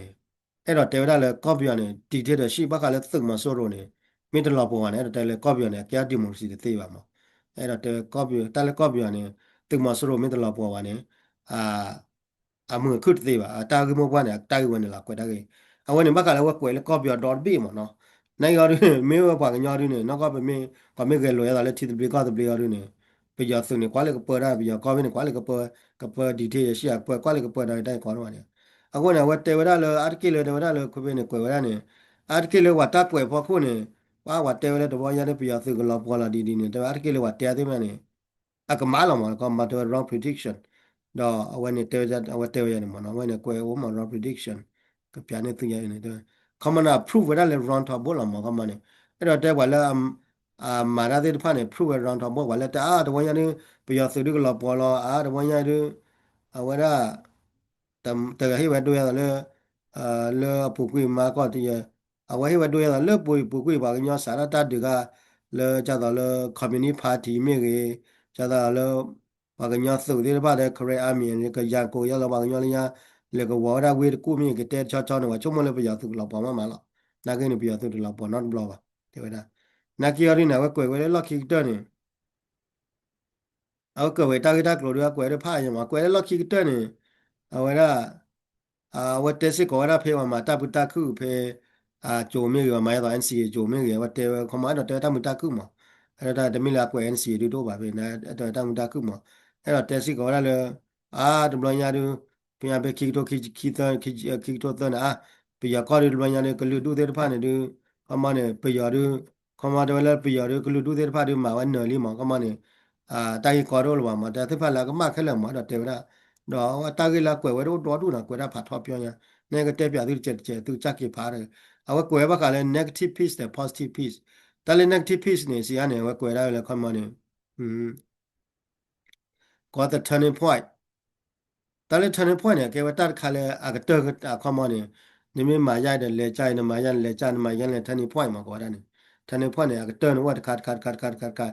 အဲၣ်ဒိးတဲဝဲဒၣ်လၢ ကီၢ်ပယီၤန့ၣ် dictatorship ဘၣ်ဃးလၢသုးမီၤစိရိၤန့ၣ် မ့ၢ်တလီၤပှီၤဘၣ်န့ၣ် အဲၣ်ဒိးတဲလၢကီၢ်ပယီၤန့ၣ် အကဲ democracy တသ့ဘၣ်မး, အဲၣ်ဒိးတဲ တၢ်လၢကီၢ်ပယီၤန့ၣ် သုးမီၤစိရိၤမ့ၢ်တလီၤပှီၤဘၣ်န့ၣ် အမုာ်အခုၣ်တသ့ဘၣ်, အတၢ်ဂ့ၢ်မိၢ်ပှၢ်န့ၣ် အတၢ်ဂ့ၢ်ဝဲန့ၣ်လီၤ ကွဲးတၢ်ဂ့ၢ်, အဝဲန့ၣ်ဘၣ်ဃးလၢအဝဲကွဲးလၢကီၢ်ပယီၤဒီတဘ့ၣ်မးနီၤ, နာ်က့အီၤဒုန့ၣ် မ့ၢ်ဝဲပှၤကညီဒုန့ၣ် နီၢ်ကီၢ်ပမ့ၢ် ပှၤမ့ၢ်ဂဲၤလိာ်အသးလၢထံသဘျ့ကီၢ်သဘျ့အီၤဒုန့ၣ် ပယီၤသုးန့ၣ် ကွၢ်လၢကပၢတၢ် ပယီၤကီၢ်မ့ၢ်န့ၣ် ကွၢ်လၢကပၢ ကပၢ dictatorship ကပၢ ကွၢ်လၢကပၢတၢ်တၢ်အံၤကီးဒိၣ်ဘၣ်န့ၣ်, အဃိန့ၣ် အဝဲတဲဝဲဒၣ်လၢ အါတက့ၢ်လၢတဲဝဲဒၣ်လၢ ခီပညီန့ၣ် ကွဲးဝဲဒၣ်န့ၣ် အါတက့ၢ်လၢပှၤတၢ်ကွဲးဖီခိၣ်န့ၣ် ပှၤ ပှၤတဲဝဲလၢတဝီညါဒ်ပယီၤသုးကလီၤပှီၤလီၤဒ်ဒ်န့ၣ် တဲဝဲအါတက့ၢ်လၢပှၤတဲသ့ၣ်မးန့ၣ် အကမၣ်လီၤမး ကီမးတဲဝဲ wrong prediction ဒီးအဝဲန့ၣ်တဲဝဲ အဝဲတဲဝဲယၤန့ၣ်မးနီၤ အဝဲန့ၣ်ကွဲးအိၣ်မး wrong prediction ကပျးန့ၢ်သုယၤန့ၣ် ခီမးန့ၣ် prove ဝဲဒၣ်လၢ wrong ထီဘိလီၤမး ခီမးန့ၣ် အဲၣ်ဒိးတဲပှၤလၢ အမၤတၢ်သ့ၣ်တဖၣ်န့ၣ် prove ဝဲ wrong ထီဘိ ပှၤလၢတဲအါတဝီညါဒ် ပယီၤသုးဒ်ကလီၤပှီၤလီၤ အါတဝီညါဒ် အဝဲဒၣ် တဂၤဟ့ၣ်ဝဲဒိယၤသးလၢ လၢအပူၤကွံာ်မၤကီၢ်တယဲၢ် အဝဲဟ့ၣ်ဝဲဒိယၤသးလၢပူၤပူၤကွံာ်ပှၤကညီစးထီၣ်တၢ်ဒုးကါ လၢကသိးလၢ Communist Party မ့ၢ်ဂ့ၤ ကသိးလၢ ပှၤကညီသုးသ့ၣ်တဖၣ်လၢ Karen Army န့ၣ် ကယၤကိးယၤလီၤပှၤကညီလၢညါ လဲၤကဝီၤဝဲဒၣ်ဝ့ၢ်တကူၣ်မ့ၢ်ဂ့ၤ ကတဲတဆီဆီန့ၣ် ပှၤဆိကမိၣ်လၢပယီၤသုးကလီၤပှီၤမးမးလီၤ. နာ်က့န့ၣ် ပယီၤသုးတလီၤပှီၤနီတဘျီဘၣ် တဲဝဲဒၣ်. နာ်က့အီၤဒ်န့ၣ် အဝဲကွဲးဝဲလၢလီၢ်ခံကတၢၢ်န့ၣ် အဝဲကွဲးဝဲတၢ်ဂ့ၢ်တၢ်ကျိၤဒုး အကွဲးဒၣ်ဖးယံၤမး ကွဲးလၢလီၢ်ခံကတၢၢ်န့ၣ် အဝဲဒၣ် အဝဲတဲစ့ၢ်ကီးဝဲဒၣ်ဖဲပှၤမၤတၢ်မုာ်တၢ်ခုၣ်ဖဲ အကၠိမ့ၢ်ဂ့ၤ ပှၤမၤဒ်သိး NCA ကၠိမ့ၢ်ဂ့ၤ အဝဲတဲဝဲခီမး အဲၣ်ဒိးတဲဝဲတၢ်မုာ်တၢ်ခုၣ်မး အဲၣ်ဒိးတဲတမ့ၢ်လၢအကွဲး NCA ဒုးတအိၣ်ဘၣ်ဖဲန့ၣ် အဲၣ်ဒိးတဲတၢ်မုာ်တၢ်ခုၣ်မး အဲၣ်ဒိးတဲစ့ၢ်ကီးဝဲဒၣ်လၢ အါ တဘျီညါဒုး ဖဲညါဖဲခံကထိခံသၢ ခံကထိသၢန့ၣ် အါ ပယီၤကီၢ်ဒုးတဘျီညါဒုး ကလုာ်ဒူၣ်သ့ၣ်တဖၣ်န့ၣ်ဒုး ခီမးန့ၣ် ပယီၤဒုး ခီမးတဲဝဲလၢပယီၤဒုး ကလုာ်ဒူၣ်သ့ၣ်တဖၣ်ဒုးမၤဝဲနၢၤလံမး ခီမးန့ၣ် တၢ်ဂ့ၢ်ကီဒိၣ်လၢၤဘၣ်မး တၢ်သ့ၣ်တဖၣ်လၢအကမၣ်ခဲလၢာ်မး အဲၣ်ဒိးတဲဝဲဒၣ် ဒီးတၢ်ဂ့ၢ်လၢအကွဲးဝဲဒၣ်အိၣ်ဒီဒူၣ်နီၤ ကွဲးဒၣ်ဖးထီပျီညါ နဲကတဲပၠးသုတစဲးတစဲး သုကစၢ်က့ၤဖးဒီး အဝဲကွဲးဝဲဘၣ်ဃးလၢ negative peace ဒီး positive peace တၢ်လၢ negative peace န့ၣ် စံးယါန့ၣ် အဝဲကွဲးဒၣ်ဝဲလၢခီမးန့ၣ် ကီး the turning point တၢ်လၢ turning point န့ၣ် ကဲဝဲတၢ်တခါလၢအကတၢၢ်အခီမးန့ၣ် နမ့ၢ်မၤယါဒီးလဲၤကၢ်အံၤ နမၤယါန့ၣ်လဲၤကၢ် နမၤယါန့ၣ် turning point မး ကိးဝဲဒၣ်န့ၣ် turning point န့ၣ် အကတၢၢ်န့ၣ်အိၣ်ဝဲတခါတခါတခါတခါတခါတခါ,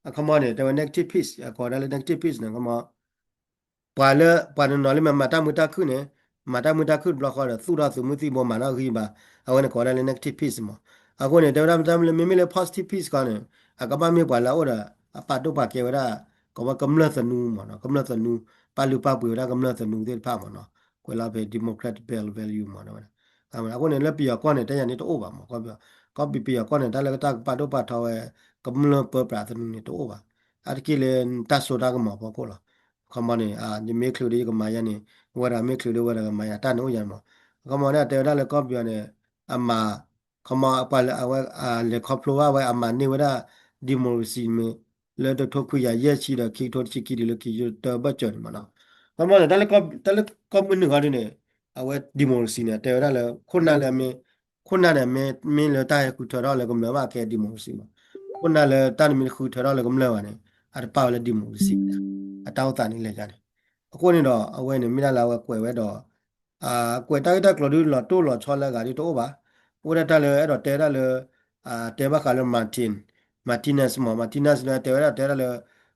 အခီမီန့ၣ် တဲဝဲ negative peace အကိးဒၣ်လၢ negative peace န့ၣ် အခီမီ ပှၤလၢ ပှၤတနီၤလၢမ့ၢ်မၤတၢ်မုာ်တၢ်ခုၣ်န့ၣ် မၤတၢ်မုာ်တၢ်ခုၣ်တဘျီဃီဒီး သူၣ်ထီၣ်သုးမုၢ်သံၣ်ဘိမၤနီၣ်ဂံၢ်ဘါ, အဝဲန့ၣ်ကိးဝဲဒၣ်လၢ negative peace မး. အဃိန့ၣ် တဲဝဲဒၣ်မ့မ့ၢ်လၢ positive peace ခီန့ၣ် အကဘၣ်မ့ၢ်ပှၤလၢအအိၣ်ဒီး အပာ်ဒိၣ်ပာ်ကဲဝဲဒၣ် ကိးဝဲကမျၢၢ်သနူမးနီၤ, ကမျၢၢ်သနူ, ပာ်လုၢ်ပာ်ပှ့ၤဝဲဒၣ်ကမျၢၢ်သနူသ့ၣ်တဖၣ်မးနီၤ, ကွဲးလီၤဖဲ democratic value မးနီၤ. အဃိန့ၣ် လၢပယီၤကီၢ်န့ၣ် တဲယၤန့ၣ်တအိၣ်ဘၣ်မး, ကီၢ်ပယီၤ, ကီၢ်ပယီၤကီၢ်န့ၣ် တၢ်လၢတၢ်ကပာ်ဒိၣ်ပာ်ထီဝဲ ကမျၢၢ်ပၢပြးသနူန့ၣ်တအိၣ်ဘၣ်. အါတက့ၢ်လၢတၢ်စိတၢ်ကမီၤဖီခိၣ်လီၤ. ခီမီန့ၣ် ယမ့ၢ်ချုးဒီးယကမၤယၤန့ၣ် ဝဲဒၣ်မ့ၢ်ချုးဒီးဝဲဒၣ်ကမၤယၤ တၢ်န့ၣ်အိၣ်ယၤန့ၣ်မး. ခီမီန့ၣ် တဲဝဲဒၣ်လၢကီၢ်ပယီၤန့ၣ် အမၤ ခီမီ ပှၤလၢအဝဲ လဲၤခီဖျိဘၣ်ဝဲအမၤန့ၢ်ဝဲဒၣ် democracy မ့ၢ် လၢတထိခွံကယၤယဲၢ်ဆံဒီးခံကထိတဆံခံတုၤလၢခံကထိတၢဘၢၣ်စၢၤန့ၣ်မးနီၤ. ခီမီန့ၣ် တၢ်လၢကီၢ်မုၢ်နုာ်ဃီဒ်န့ၣ် အဝဲ democracy န့ၣ် တဲဝဲဒၣ်လၢ ခိၣ်နၢ်လၢမ့ၢ် ခိၣ်နၢ်န့ၣ် မ့ၢ် မ့ၢ်လၢတၢ်ဟဲဃုထၢထီၣ်လၢကမျၢၢ်ဘၣ်ကဲ democracy မး. ခိၣ်နၢ်လၢတၢ်တမ့ၢ်ဃုထၢထီၣ်လၢကမျၢၢ်ဘၣ်န့ၣ် အတပာ်ဝဲလၢ democracy အတၢ်အိၣ်သးန့ၣ်လဲၤယါန့ၣ်. အဃိန့ၣ်ဒီး အဝဲန့ၣ်မ့ၢ်ဒၣ်လၢအဝဲကွဲးဝဲဒီး ကွဲးတၢ်ဂ့ၢ်တၢ်ကျိၤဒုးလီၤတိၢ်လီၤဆီလၢအဂၤဒုးတအိၣ်ဘၣ်. အိၣ်ဒၣ်တၢ်လၢအဲၣ်ဒိးတဲဝဲဒၣ်လၢ တဲဘၣ်ဃးလၢ Martin, Martinez မး, Martinez လၢတဲဝဲဒၣ် တဲဝဲဒၣ်လၢ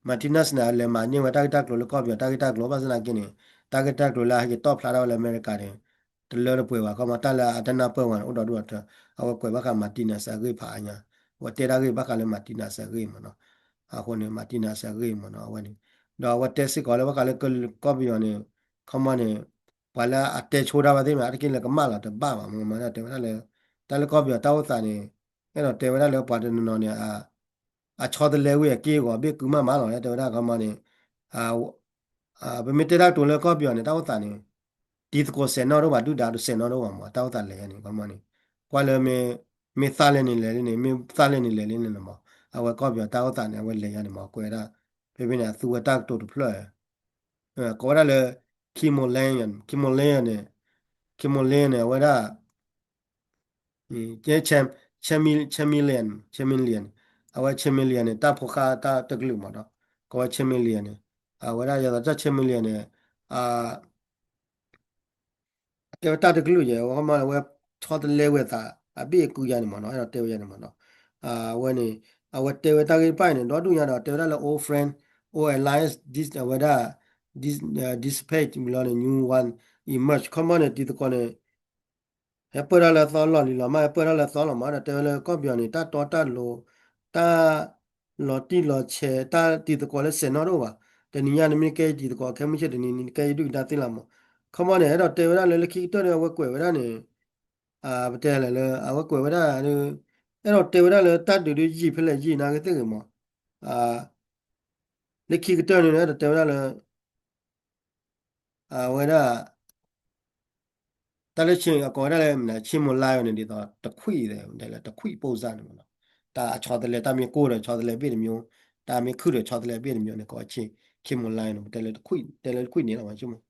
Martinez န့ၣ် အလဲၤမၤန့ၢ်ဝဲတၢ်ဂ့ၢ်တၢ်ကျိၤလၢကီၢ်ပယီၤတၢ်ဂ့ၢ်တၢ်ကျိၤ ဘၣ်ဆၣ်သနာ်က့န့ၣ် တၢ်ဂ့ၢ်တၢ်ကျိၤလၢအဟဲက့ၤတီၣ်ဖျါထီၣ်ဝဲလၢအမဲရကၤန့ၣ် တလၢတပှဲၤဘၣ်. ခီမီ တၢ်လၢအတနၢ်ပၢၢ်ဝဲန့ၣ် အိၣ်ဒီးဒိၣ်ဒီးထၢ အဝဲကွဲးဘၣ်ဃး Martinez အဂ့ၢ်ဖးအါညါ, အဝဲတဲတၢ်ဂ့ၢ်ဘၣ်ဃးလၢ Martinez အဂ့ၢ်မးနီၤ. အဃိန့ၣ် Martinez အဂ့ၢ်မးနီၤ အဝဲန့ၣ်, ဒီးအဝဲတဲစ့ၢ်ကီးလၢဘၣ်ဃးလၢကီၢ်ပယီၤန့ၣ် ခီမီန့ၣ် ပှၤလၢအတဲဆိတၢ်ဘၣ်သ့ၣ်မး အါတက့ၢ်လၢကမၣ်လီၤတဘၣ်ဘၣ်မး မးဒၣ်တဲဝဲဒၣ်လၢ တၢ်လၢကီၢ်ပယီၤတၢ်အိၣ်သးန့ၣ် အဲၣ်ဒိးတဲဝဲဒၣ်လၢပှၤတနီၤနီၤန့ၣ် အဆီတလဲဝံၤအက့ၢ်အဂီၤ ဘ့ၣ်ကုမၣ်မးလီၤ တဲဝဲဒၣ်ခီမီန့ၣ် ပမ့ၢ်တဲတၢ်ကတိၤလၢကီၢ်ပယီၤန့ၣ် တၢ်အိၣ်သးန့ၣ် တံၤသကိးစဲးနီၣ်တအိၣ်ဘၣ် ဒုၣ်ဒါတစဲးနီၣ်တအိၣ်ဘၣ်မး တၢ်အိၣ်သးလဲၤယါန့ၣ် ခီမီန့ၣ် ကွၢ်လၢမ့ၢ် မ့ၢ်သၣ်လဲၣ်န့ၣ်လဲၤလံန့ၣ် မ့ၢ်သၣ်လဲၣ်န့ၣ်လဲၤလံန့ၣ်မး အဝဲကီၢ်ပယီၤတၢ်အိၣ်သးန့ၣ် အဝဲလဲၤယါန့ၣ်မး ကွဲးဒၣ် ဖဲဖဲန့ၣ် အသူဝဲတၢ်ကတိၤတဖျၢၣ် ကိးဝဲဒၣ်လၢ Kimoleon, Kimoleon န့ၣ် Kimoleon န့ၣ် အဝဲဒၣ် Chameleon, Chameleon, အဝဲ Chameleon န့ၣ် တၢ်ဖိဃၢ်တၢ်တကလုာ်မးဒီး ကိးဝဲ Chameleon န့ၣ် အဝဲဒၣ်ယသးတၢ် Chameleon န့ၣ် အကဲဝဲတၢ်တကလုာ်ယဲ အဝဲဆီတလဲဝဲသး အဘ့ၣ်အကုယါန့ၣ်မးနီၤ အဲၣ်ဒိးတဲဝဲယါန့ၣ်မးနီၤ အဝဲန့ၣ် အဝဲတဲဝဲတၢ်ဂ့ၢ်တဖၣ်အံၤန့ၣ် ဒီဒူၣ်ညါဒီး တဲဝဲဒၣ်လၢ old friend, old alliance, အဝဲဒၣ် dissipate မးလီၤန့ၣ် new one emerge ခီမီန့ၣ် တံၤသကိးန့ၣ် ဟဲပၢၢ်ထီၣ်လၢသီလီၢ်လံၤလီၤမး ဟဲပၢၢ်ထီၣ်လၢသီလီၤမး ဒီးတဲဝဲလၢကီၢ်ပယီၤန့ၣ် တၢ်တီတၢ်လိၤ တၢ်လီၤတံၢ်လီၤဆဲး တၢ်တံၤသကိးလၢစဲးနီၣ်တအိၣ်ဘၣ် တနံၤညါန့ၣ်မ့ၢ်ကဲယတံၤသကိး ခဲမုၢ်ဆ့ၣ်တနံၤန့ၣ် ကဲယဒုၣ်ဒါသ့လီၤမး ခီမီန့ၣ် အဲၣ်ဒိးတဲဝဲဒၣ်လၢလၢခံကတၢၢ်ဒီး အဝဲကွဲးဝဲဒၣ်န့ၣ် ပတဲလဲၣ်လၢ အဝဲကွဲးဝဲဒၣ် အဲၣ်ဒိးတဲဝဲဒၣ်လၢတၢ်ဒုးဒုးယံာ်ဖဲလဲၣ်ယံာ်နာ်က့သ့ၣ်ဂ့ၤမး လၢခံကတၢၢ်န့ၣ် အဲၣ်ဒိးတဲဝဲဒၣ်လၢ အဝဲဒၣ် တၢ်လၢဆ့ အကိးဝဲဒၣ်လၢ ဆ့မိၤလါယီၤန့ၣ် ဒ်သိးတခွံၣ်ဒဲး တဲလၢတခွံၣ်ပိၢ်စၢ်န့ၣ်မးနီၤ တၢ်အဆီတလဲ တၢ်မ့ၢ်ကိၢ်ဒီးဆီတလဲဘ့ၣ်တမျိုး တၢ်မ့ၢ်ခုၣ်ဒီးဆီတလဲဘ့ၣ်တမျိုးန့ၣ် ကိးဝဲ ဆ့မိၤလါယီၤန့ၣ် ပတဲလၢတခွံၣ် တဲလၢတခွံၣ်န့ၣ်လီၤ ဆ့မိၤ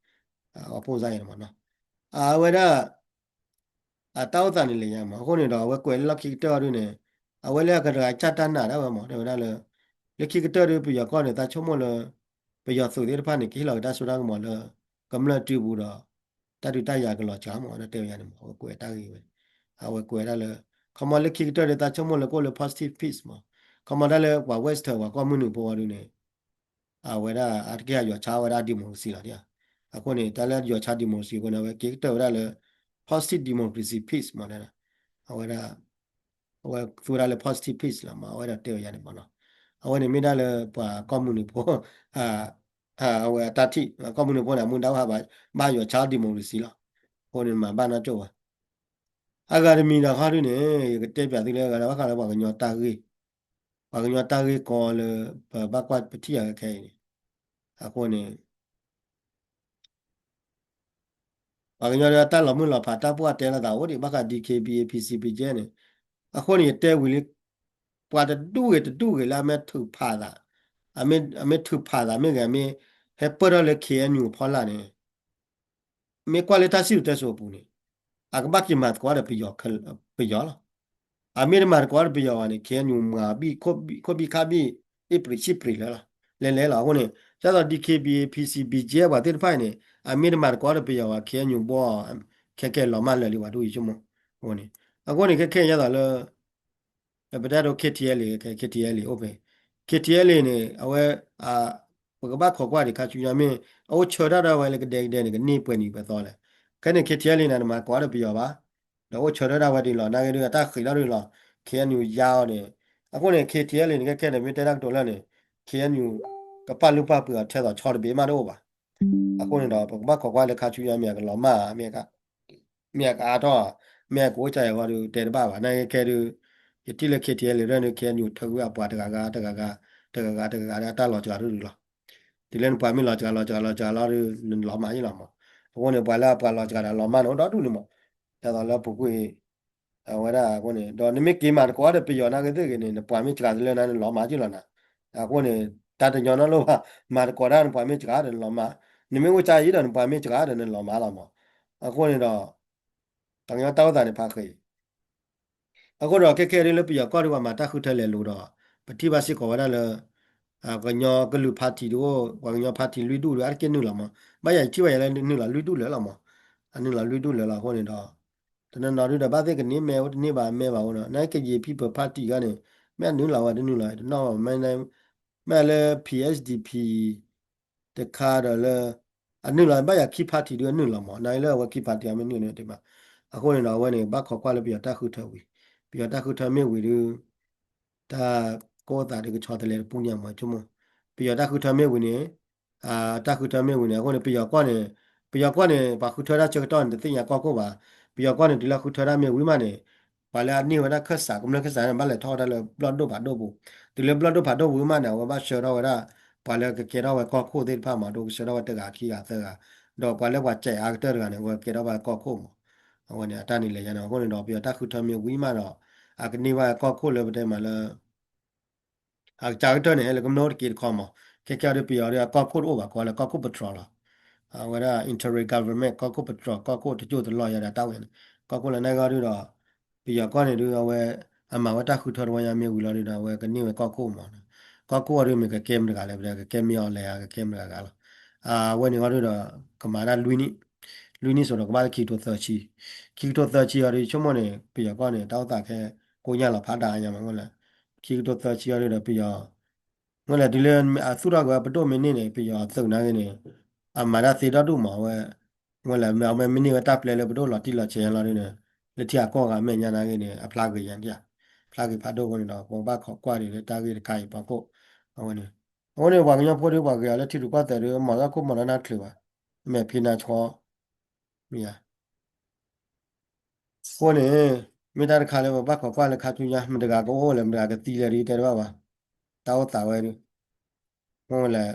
အပိၢ်စၢ်ယီၤန့ၣ်မးနီၤ အဝဲဒၣ် အတၢ်အိၣ်သးန့ၣ်လဲၤယါမး အဃိန့ၣ်ဒီး အဝဲကွဲးလၢလီၢ်ခံကတၢၢ်အီၤဒ်န့ၣ် အဝဲလၢအကတဂၤကၢ်တၢ်နာ်ဒၣ်ဝဲမး တဲဝဲဒၣ်လၢ လၢခံကတၢၢ်ဒီး ပယီၤကီၢ်န့ၣ် သးဆိကမိၣ်လၢ ပယီၤသုးသ့ၣ်တဖၣ်န့ၣ် ကဟ့ၣ်လီၤက့ၤတၢ်စိတၢ်ကမီၤလၢ ကမျၢၢ်တုၤပူၤဒီး တၢ်ဒုးတၢ်ယၤကလီၤစှၤမး ဒီးတဲဝဲယါန့ၣ်မး အဝဲကွဲးတၢ်ဂ့ၢ်ဝဲ အဝဲကွဲးဒၣ်လၢ ခီမီလၢခံကတၢၢ်ဒီး သးဆိကမိၣ်လၢကအိၣ်လၢ positive peace မး ခီမီတၢ်လၢပှၤ Western ပှၤကီၢ်မုၢ်နုာ်ဖိအီၤဒ်န့ၣ် အဝဲဒၣ်အါတက့ၢ်အယီၤဆါဝဲဒၣ် democracy လီၤဒ် အဃိန့ၣ် တၢ်လၢယီၤဆါ democracy အဃိန့ၣ် အဝဲက့ၤကတၢၢ်ဝဲဒၣ်လၢ positive democracy peace မး အဝဲဒၣ် အဝဲသူဝဲဒၣ်လၢ positive peace လီၤမး အဝဲဒၣ်တဲဝဲယါန့ၣ်မးနီၤ အဝဲန့ၣ်မ့ၢ်ဒၣ်လၢပှၤကီၢ်မုၢ်နုာ်ဖိ အဝဲအတၢ်ထံၣ် ကီၢ်မုၢ်နုာ်ဖိန့ၣ် အမူဒါဝဲဘၣ်ယီၤဆါ democracy လီၤ အဃိန့ၣ်မၤဘၣ်နီၢ်ကၠိၣ်ဝဲ အဂၤတမံၤဒီးခီဒ်န့ၣ် ယကတဲပၠးသုလၢအဂၤဒီးဘၣ်ဃးလၢပှၤကညီတၢ်ဂ့ၢ် ပှၤကညီတၢ်ဂ့ၢ်ကီလၢ ပဘၣ်ကွၢ်ပထံၣ်အီၤခဲအံၤန့ၣ် အဃိန့ၣ် ပှၤကညီတၢ်လီၤမုၢ်လီၤဖးတၢ်ပှၢ်တဲလိာ်သးအိၣ်ဒံး ဘၣ်ဃး DKBA PC BGF န့ၣ် အဃိန့ၣ် ယတဲဝံၤလံ ပှၤတဒူၣ်ဂ့ၤတဒူၣ်ဂ့ၤလၢအမ့ၢ်ထုးဖးသး အမ့ၢ်ထုးဖးသးမ့ၢ်ဂ့ၤ မ့ၢ်ဟဲပၢၢ်ထီၣ်လၢ KNU အဖီလာ်န့ၣ် မ့ၢ်ကွၢ်လၢတၢ်စံၣ်စိၤတဲစိၤအပူၤန့ၣ် အကဘၣ်က့ၤမၤသကိးဒီးပယီၤလီၤ. အမ့ၢ်တမၤသကိးဒီးပယီၤဘၣ်န့ၣ် KNU မၤဘံၣ်ခိၣ်ဘံၣ်ခါဘံၣ် အ့ၣ်ပြံးဆံၣ်ပြံးလၢာ်လီၤ. လဲၤလဲၤလီၤ. အဃိန့ၣ် ဒ်သိး DKBA PC BGF ပှၤသ့ၣ်တဖၣ်အံၤန့ၣ် အမ့ၢ်တမၤသကိးဒီးပယီၤဘၣ် KNU ဘီ ခဲကဲလီၤမၢ်လၢာ်လံ ပှၤဒ်အံၤဆိကမိၣ်. အဃိန့ၣ် အဃိန့ၣ် ခဲခဲအံၤဒ်သိးလၢ ပတဲဒိ K T L A, K T L A အိၣ်ဖဲ K T L A န့ၣ် အဝဲ ပကဘၣ်ခိးကွၢ်ဒံးခါဆူညါမ့ၢ် အအိၣ်ဆၢထၢၣ်ဒၣ်ဝဲလၢကဒဲကဒဲန့ၣ် ကန့ၢ်ပှဲၤနံၤပှဲၤသီလဲၣ်. ခဲန့ၣ် K T L A န့ၣ် နမၤတကိးဒီးပယီၤဘၣ်, ဒီးအိၣ်ဆၢထၢၣ်ဒၣ်ဝဲဒ်လီၤ နာ်က့ဒုး အတၢ်ဃံးထီၣ်ဒ်လီၤ K N U ယါအီၤန့ၣ်. အဃိန့ၣ် K T L A န့ၣ် ခဲခဲန့ၣ် မ့ၢ်တဲတၢ်ကတိၤလၢန့ၣ် K N U ကပာ်လုၢ်ပာ်ပှ့ၤအီၤထဲသိးဆီတဘ့ၣ်မးတအိၣ်ဘၣ်. အဃိန့ၣ်ဒီး ပကဘၣ်ခိးကွၢ်လၢခါဆူညါမ့ၢ်အကလီၤမၢ် မ့ၢ်အကအါထီၣ် မ့ၢ်အကအိၣ်ကၢ်အဂီၢ်ဒုး တဲတဘၣ်ဘၣ်. နာ်က့ခဲဒုး ယထံၣ်လၢ K T L A ရၢၢ်န့ၣ် K N U ထၢကွံာ်အပှၤတဂၤဂၤ တဂၤဂၤ တဂၤဂၤ တဂၤဂၤဒီး အတၢ်လီၤစှၤဒုးလီၤ. တုၤလၢနပှၤမ့ၢ်လီၤစှၤလီၤစှၤလီၤစှၤလီၤဒုး နလီၤမၢ်ယ့ၣ်လီၤမး. အဃိန့ၣ် ပှၤလၢအပှၤလီၤစှၤဒီးလီၤမၢ်န့ၣ် အိၣ်ဒီဒူၣ်န့ၣ်မး. ဒ်သိးလၢပူၤကွံာ် အဝဲဒၣ်အဃိန့ၣ် ဒီးနမ့ၢ်က့ၤမၤတကိးဒီးပယီၤနာ်က့သ့ၣ်ဂ့ၤန့ၣ် နပှၤမ့ၢ်စှၤတလၢနၤ နလီၤမၢ်က့ၢ်လီၤနၤ. အဃိန့ၣ် တၢ်တညီနီတလိၣ်ဘၣ် မၤတကိးတၢ်နပှၤမ့ၢ်စှၤဒီးနလီၤမၢ်, နမ့ၢ်အိၣ်ကၢ်အံၤဒီးနပှၤမ့ၢ်စှၤဒီးနလီၤမၢ်လီၤမး. အဃိန့ၣ်ဒီး ပှၤကညီတၢ်အိၣ်သးန့ၣ်ဖးဃ့ အဃိဒီးခဲခဲဒ်လၢပယီၤကီၢ်ဒုး ပှၤမၤတၢ်ဃုထၢလဲၤလိၤဒီး ပထံၣ်ဘၣ်စ့ၢ်ကီးဝဲဒၣ်လၢ ကညီကလုာ် party ဒုးအိၣ် ပှၤကညီ party လွံၢ်ဒူၣ်ဒုး အါတက့ၢ်နုာ်လီၤမး. ဘၣ်ယၤယထံၣ်ဘၣ်ယၤလၢနုာ်လီၤလွံၢ်ဒူၣ်လၢာ်လီၤမး. အနုာ်လီၤလွံၢ်ဒူၣ်လၢာ်လီၤအဃိန့ၣ်ဒီး တနီၤနီၤဒုးဒီး ဘၣ်သ့ၣ်ကန့ၢ်မဲာ်အိၣ်တန့ၢ်ဘၣ်မဲာ်ဘၣ်အိၣ်ဒီး နာ်က့ Kachin People Party ခါန့ၣ် မ့ၢ်အနုာ်လီၤဝဲတနုာ်လီၤတနီၣ်ဘၣ် မ့ၢ်လၢ P H D P တခါဒီးလၢ အနုာ်လီၤဘၣ်ယၤခံ party ဒုးအနုာ်လီၤမး နာ်က့လၢအဝဲခံ party အမ့ၢ်နုာ်န့ၣ်တမး. အဃိန့ၣ်ဒီးအဝဲန့ၣ် ဘၣ်ခိးကွၢ်လၢပယီၤတၢ်ဃုထၢဝံၤ, ပယီၤတၢ်ဃုထၢမ့ၢ်ဝံၤဒုး တၢ်ကအိၣ်သးဒုးကဆီတလဲတပူၤညါမးဆိကမိၣ်. ပယီၤတၢ်ဃုထၢမ့ၢ်ဝံၤန့ၣ် တၢ်ဃုထၢမ့ၢ်ဝံၤန့ၣ် အဃိန့ၣ် ပယီၤကီၢ်န့ၣ် ပယီၤကီၢ်န့ၣ် ပှၤဃုထၢတၢ်ဆၢကတီၢ်န့ၣ် တသ့ၣ်ညါကီၢ်ခိၣ်ဘၣ်. ပယီၤကီၢ်န့ၣ် တုၤလၢဃုထၢတၢ်မ့ၢ်ဝံၤမးန့ၣ် ပှၤလၢအန့ၢ်ဝဲဒၣ်ခၢၣ်စး ကမျၢၢ်ခၢၣ်စးန့ၣ် ဘၣ်လဲၤထီၣ်ဝဲဒၣ်လၢဘျီၣ်ဒိၣ်ဖးဒိၣ်ပူၤ, တုၤလၢဘျီၣ်ဒိၣ်ဖးဒိၣ်ဝံၤမးန့ၣ် အဝဲဘၣ်ဆှၢထီၣ်ဝဲဒၣ် ပှၤလၢကကဲထီၣ်ဝဲကီၢ်ခိၣ်သ့ၣ်တဖၣ်မး ဒိကဆှၢထီၣ်ဝဲတဂၤခံဂၤသၢဂၤ, ဒီးပှၤလၢပှၤစဲးအါကတၢၢ်တဂၤန့ၣ် အဝဲကဲထီၣ်ဝဲကီၢ်ခိၣ်မး. အဝဲန့ၣ် အတၢ်န့ၣ်လဲၤယါန့ၣ် အဃိန့ၣ်ဒီး ပယီၤတၢ်ဃုထၢမ့ၢ်ဝံၤမးဒီး အကန့ၢ်ဘၣ်ကီၢ်ခိၣ်လၢပတဲမးလၢ အကစၢ်ကတၢၢ်န့ၣ် ဟဲလၢကမျၢၢ်အိၣ်တက့ၢ်တခီမး, ခဲခဲအံၤဒီးပယီၤဒီးအကီၢ်ခိၣ်တအိၣ်ဘၣ် ကိးလၢကီၢ်ခိၣ်ပတြီၤလီၤ. အဝဲဒၣ် interim government ကီၢ်ခိၣ်ပတြီၤ ကီၢ်ခိၣ်တစိၢ်တလီၢ်ယါဒီးတၢ်ဝဲန့ၣ် ကီၢ်ခိၣ်လၢနဂီၢ်ဒုးဒီး ပယီၤကီၢ်န့ၣ်ဒုးအဝဲ အမၤဝဲတၢ်ဃုထၢတဝီညါမ့ၢ်ဝံၤလီၤဒုးဒီး အဝဲကန့ၢ်ဝဲကီၢ်ခိၣ်မး, ကီၢ်ခိၣ်အီၤဒုးမ့ၢ်ကကဲမတဂၤလဲၣ် ပတဲ ကကဲမ့ၢ်အီၤလဲၣ် ကကဲမတဂၤဂၤလီၤ. အဝဲန့ၣ်အီၤဒုးဒီး ကမၤဒၣ်လွံၢ်နံၣ်, လွံၢ်နံၣ်စိၤဒီးကဘၣ်လၢခံကထိသၢဆံ, ခံကထိသၢဆံအီၤဒုး ဆိကမိၣ်န့ၣ် ပယီၤကီၢ်န့ၣ် တၢ်အိၣ်သးခဲ ကိညၢ်လီၤဖးဒိၣ်ညါမး မ့ၢ်လဲၣ်, ခံကထိသၢဆံအီၤဒုးဒီးပယီၤ မ့ၢ်လဲၣ် တုၤလၢအသူၣ်ထီၣ်က့ၤဝဲပဒိၣ်မ့ၢ်န့ၢ်န့ၣ် ပယီၤသုးနာ်က့န့ၣ် အမၤတၢ်သ့ဒီဒူၣ်မး အဝဲ မ့ၢ်လဲၣ်မ့ၢ်အဝဲမ့ၢ်န့ၢ်ဝဲတၢ်ပျဲလၢပဒိၣ်လီၤတံၢ်လီၤဆဲးညါလီၤဒုးန့ၣ် လၢထံအကီၢ်ဂၤမဲာ်ညါနာ်က့န့ၣ် အဖျါဂ့ၤယါ ဖျါဂ့ၤဖးဒိၣ်အဃိန့ၣ်ဒီး ပဘၣ်ခိးကွၢ်ဒံးလၢတၢ်ဂ့ၢ်တခါအံၤဖီခိၣ် အဝဲန့ၣ် အဃိန့ၣ် ပှၤကညီဖိဒုးပှၤဂ့ၤအီၤလၢထံရူၢ်ကီၢ်သဲးဒုး မၤထီၣ်ခိၣ်မၤထီၣ်နၢ်ချုးဘၣ် မဲာ်ဖံးနၢ်ဆီ မ့ၢ်ဧါ အဃိန့ၣ် မ့ၢ်တၢ်တခါလၢပဘၣ်ခိးကွၢ်လၢခါဆူညါ မတဂၤကအိၣ်လဲၣ် မတဂၤကသံလဲၣ်ဒ်တဲတဘၣ်ဘၣ်, တၢ်အိၣ်သးဝဲဒုး မ့ၢ်လဲၣ်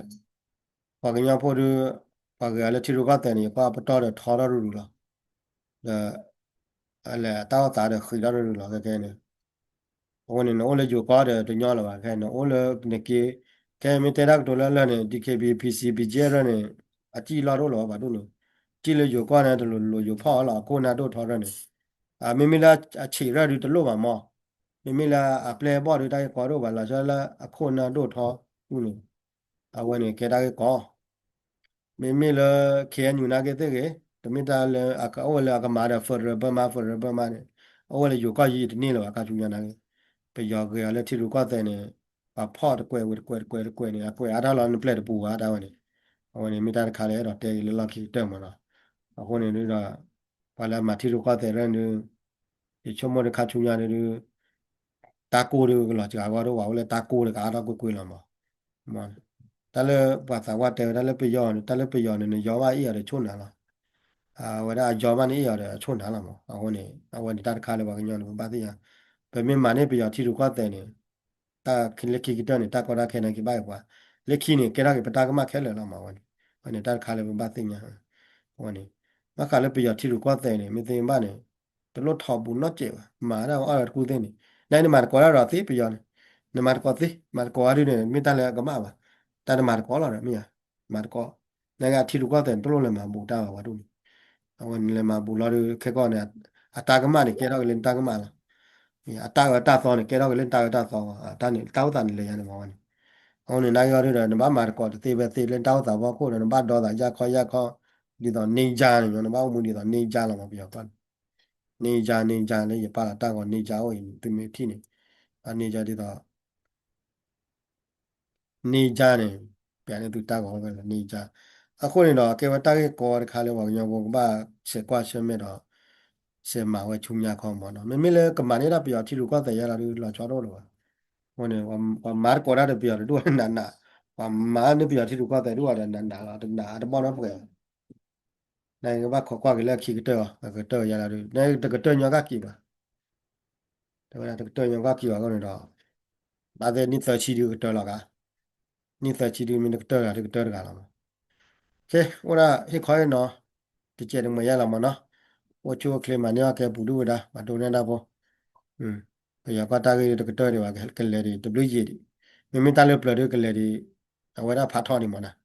ပှၤကညီဖိဒုး ပှၤဂ့ၤအီၤလၢထံရူၢ်ကီၢ်သဲးန့ၣ် ယကွၢ်ပတီၢ်ဒီးထီထီၣ်ရူၢ်ရူၢ်လီၤ. ဒီး လဲၣ် တၢ်အိၣ်သးဒီးဃံးထီၣ်ရူၢ်ရူၢ်လီၤ ခဲခဲန့ၣ် အဃိန့ၣ် နအိၣ်လၢယိၤကီၢ်ဒီးတညီလၢၤဘၣ် ခဲနအိၣ်လၢနက့ ခဲမ့ၢ်တဲတၢ်ကတိၤလၢလၢ်န့ၣ် DKBA PC BGF ရၢၢ်န့ၣ် အစံၣ်လီၢ်တအိၣ်လၢၤဘၣ် ပှၤဒိၣ်န့ၣ် စံၣ်လၢယိၤကီၢ်န့ၣ် တလိၤလိၤယိၤဖီၣ်အီၤလီၤ အခိၣ်နၢ်ဒိၣ်ထီရၢၢ်န့ၣ် မ့မ့ၢ်လၢအဆံးရၢၢ်ဒုးတလိၣ်ဘၣ်မး မ့မ့ၢ်လၢအပျဲၢ်အဘီၣ်ဒုးတၢ်ဂ့ၢ်ကီတအိၣ်ဘၣ် လီၤဆီလၢအခိၣ်နၢ်ဒိၣ်ထီဒူၣ်န့ၣ် အဝဲန့ၣ်ကဲတၢ်ဂ့ၢ်ကီ မ့မ့ၢ်လၢ K N U နာ်က့သ့ၣ်ဂ့ၤ တမ့ၢ်တၢ်လၢအကအိၣ်လၢအကမၤဒီး federal Burma federal Burma န့ၣ် အအိၣ်ဝဲလၢယိၤကီၢ်ယံၤတန့ၢ်လၢၤဘၣ် ခါဆူညါနာ်က့ ပယီၤဂ့ၤအီၤလၢထံရူၢ်ကီၢ်သဲးန့ၣ် ပှၤဖီၣ်တကွဲးဝံၤတကွဲးတကွဲးတကွဲးန့ၣ် အကွဲးအါထီၣ်လီၤနပျဲၢ်တပူၤဘၣ်တၢ်ဝဲန့ၣ် အဝဲန့ၣ်မ့ၢ်တၢ်တခါလၢအဲၣ်ဒိးတဲက့ၤလၢလီၢ်ခံကတၢၢ်မးနီၤ အဃိန့ၣ်ဒုးဒီး ပှၤလၢအမၤထံရူၢ်ကီၢ်သဲးရၢၢ်န့ၣ် ယဆိကမိၣ်ဒုးခါဆူညါဒုး တၢ်ကိၢ်ဒုးကလီၤစှၤဂီၢ်ဒိၣ်ဝဲ အိၣ်လၢတၢ်ကိၢ်ဒုးကအါထီၣ်ကွ့ၢ်ကွ့ၢ်လီၤမး တၢ်လၢပှၤသးပှၢ်တဲဝဲ တၢ်လၢပယီၤန့ၣ် တၢ်လၢပယီၤန့ၣ် နယီဘၣ်အ့ၣ်အီၤဒီးဆိၣ်နၤလီၤ အဝဲဒၣ်အယီဘၣ်န့ၣ်အ့ၣ်အီၤဒီးအဆိၣ်နၤလီၤမး အဃိန့ၣ် အဝဲန့ၣ်တၢ်တခါလၢပှၤကညီန့ၣ် ပဘၣ်သ့ၣ်ညါ ပမ့ၢ်မၤန့ၢ်ပယီၤထံရူၢ်ကီၢ်သဲးန့ၣ် တၢ်လၢခံကတၢၢ်န့ၣ် တၢ်ကီတၢ်ခဲနာ်က့ဘၣ်အံၤပှၤ လၢခံန့ၣ် ကဲထီၣ်က့ၤပတၢ်ကမၣ်ခဲလၢာ်လီၤမး အဝဲန့ၣ် အဝဲန့ၣ်တၢ်တခါလၢပဘၣ်သ့ၣ်ညါ အဝဲန့ၣ် ဘၣ်ဃးလၢပယီၤထံရူၢ်ကီၢ်သဲးန့ၣ် မ့ၢ်သ့ၣ်ဘၣ်န့ၣ် တလိၣ်ထီဘူးနီတစဲးဘၣ် မၤတၢ်အီၣ်တၢ်တကူၣ်သ့ၣ်န့ၣ် နနမၤတကိးတၢ်ဒီးသ့ပယီၤန့ၣ် နမၤတကိးသ့ မၤတကိးအါဒုးန့ၣ် မ့ၢ်တၢ်လၢအကမၣ်ဘၣ် တၢ်တမၤတကိးလီၤဒီးမ့ၢ်ဧါ မၤတကိး နကထံရူၢ်ကီၢ်သဲးန့ၣ် တလိၣ်လဲၤမၤဘူးတၢ်ဘၣ်ဝဲဒၣ်န့ၣ် အဝဲန့ၣ်လဲၤမၤဘူးလီၤဒုး ခဲကီၢ်န့ၣ် အတၢ်ကမၣ်န့ၣ် ကဲထီၣ်က့ၤလၢနတၢ်ကမၣ်လီၤ အတၢ်အၢတၢ်သီန့ၣ် ကဲထီၣ်က့ၤလၢနတၢ်အၢတၢ်သီ တၢ်န့ၣ် တၢ်အိၣ်သးန့ၣ်လဲၤယါန့ၣ်မးဝဲန့ၣ် အဃိန့ၣ် နာ်က့အီၤဒုးဒီး နဘၣ်မၤတကိးတသ့ဖဲသ့လၢနတၢ်အိၣ်သးဖီခိၣ်ဒီး နဘၣ်ဒီသးယၢ်ခီယၢ်ခီ ဒ်သိး ninja န့ၣ် နဘၣ်အိၣ်မူဒ်သိး ninja လီၤမး ပယီၤကီၢ်န့ၣ် ninja ninja လၢယပာ်လီၤတၢ်ဂီၤ ninja အိၣ်အံၤ သုမ့ၢ်ထံၣ်န့ၣ် အန့ၢ်ယါဒ်သိး န့ၢ်ယါန့ၣ် ပျးန့ၢ်သုတၢ်ဂီၤဝဲလီၤ န့ၢ်ယါ. အဃိန့ၣ်ဒီး ကဲဝဲတၢ်ဂ့ၢ်ကီတခါလၢပှၤကညီဖိကဘၣ် ဆဲးကွၢ်ဆၢၣ်မဲာ်ဒီး ဆဲးမၤဝဲဆူညါခီမးနီၤ. မ့မ့ၢ်လၢကမၤန့ၢ်ဒၣ်ပယီၤထံရူၢ်ကီၢ်သဲးယါလီၤဒုး လီၤဆီတအိၣ်လၢၤဘၣ်. အဃိန့ၣ် ပှၤမၤတကိးတၢ်ဒီးပယီၤတဒူၣ်နးနး, ပှၤမၤန့ၢ်ပယီၤထံရူၢ်ကီၢ်သဲးဒူၣ်အီၤဒီးနးနးလီၤ တနးတဘီနီတပှဲၤဘၣ်. နကဘၣ်ခိးကွၢ်က့ၤလၢခံကတၢၢ်အီၤ ကတၢၢ်ယါလီၤဒုး နတကတၢၢ်ညီကၣ်က့ၤဘၣ်. တဲဝဲဒၣ်တကတၢၢ်ညီကၣ်က့ၤဘၣ်အဃိန့ၣ်ဒီး ဘၣ်သ့ၣ်နံၣ်သၢဆံဒုးကတၢၢ်လီၤဂာ်, နံၣ်သၢဆံဒုးမ့ၢ်တကတၢၢ်တဂၤ တကတၢၢ်တဂၤလီၤမး. ကဲ အိၣ်ဒၣ်ဟ့ၣ်ခီဟ့ၣ်နီၤ တကဲးတမှဲၤယါလီၤမးနီၤ. အိၣ်ဆူၣ်အိၣ်ချ့မၤန့ၢ်အီၣ်ကဲပူၤဒုၣ်ဝဲဒၣ် ပှၤဒိးန့ၢ်ဒၣ်ဖိ ပယီၤကွၢ်တၢ်ဂ့ၢ်တကတၢၢ်ဒံးဘၣ် ကလဲၤဒံးတဘျုးယံာ်ဒံး, မ့မ့ၢ်တၢ်လၢပျၢၤဒုးကလဲၤဒံး အဝဲဒၣ်ဖးထီဒံးမးနီၤ.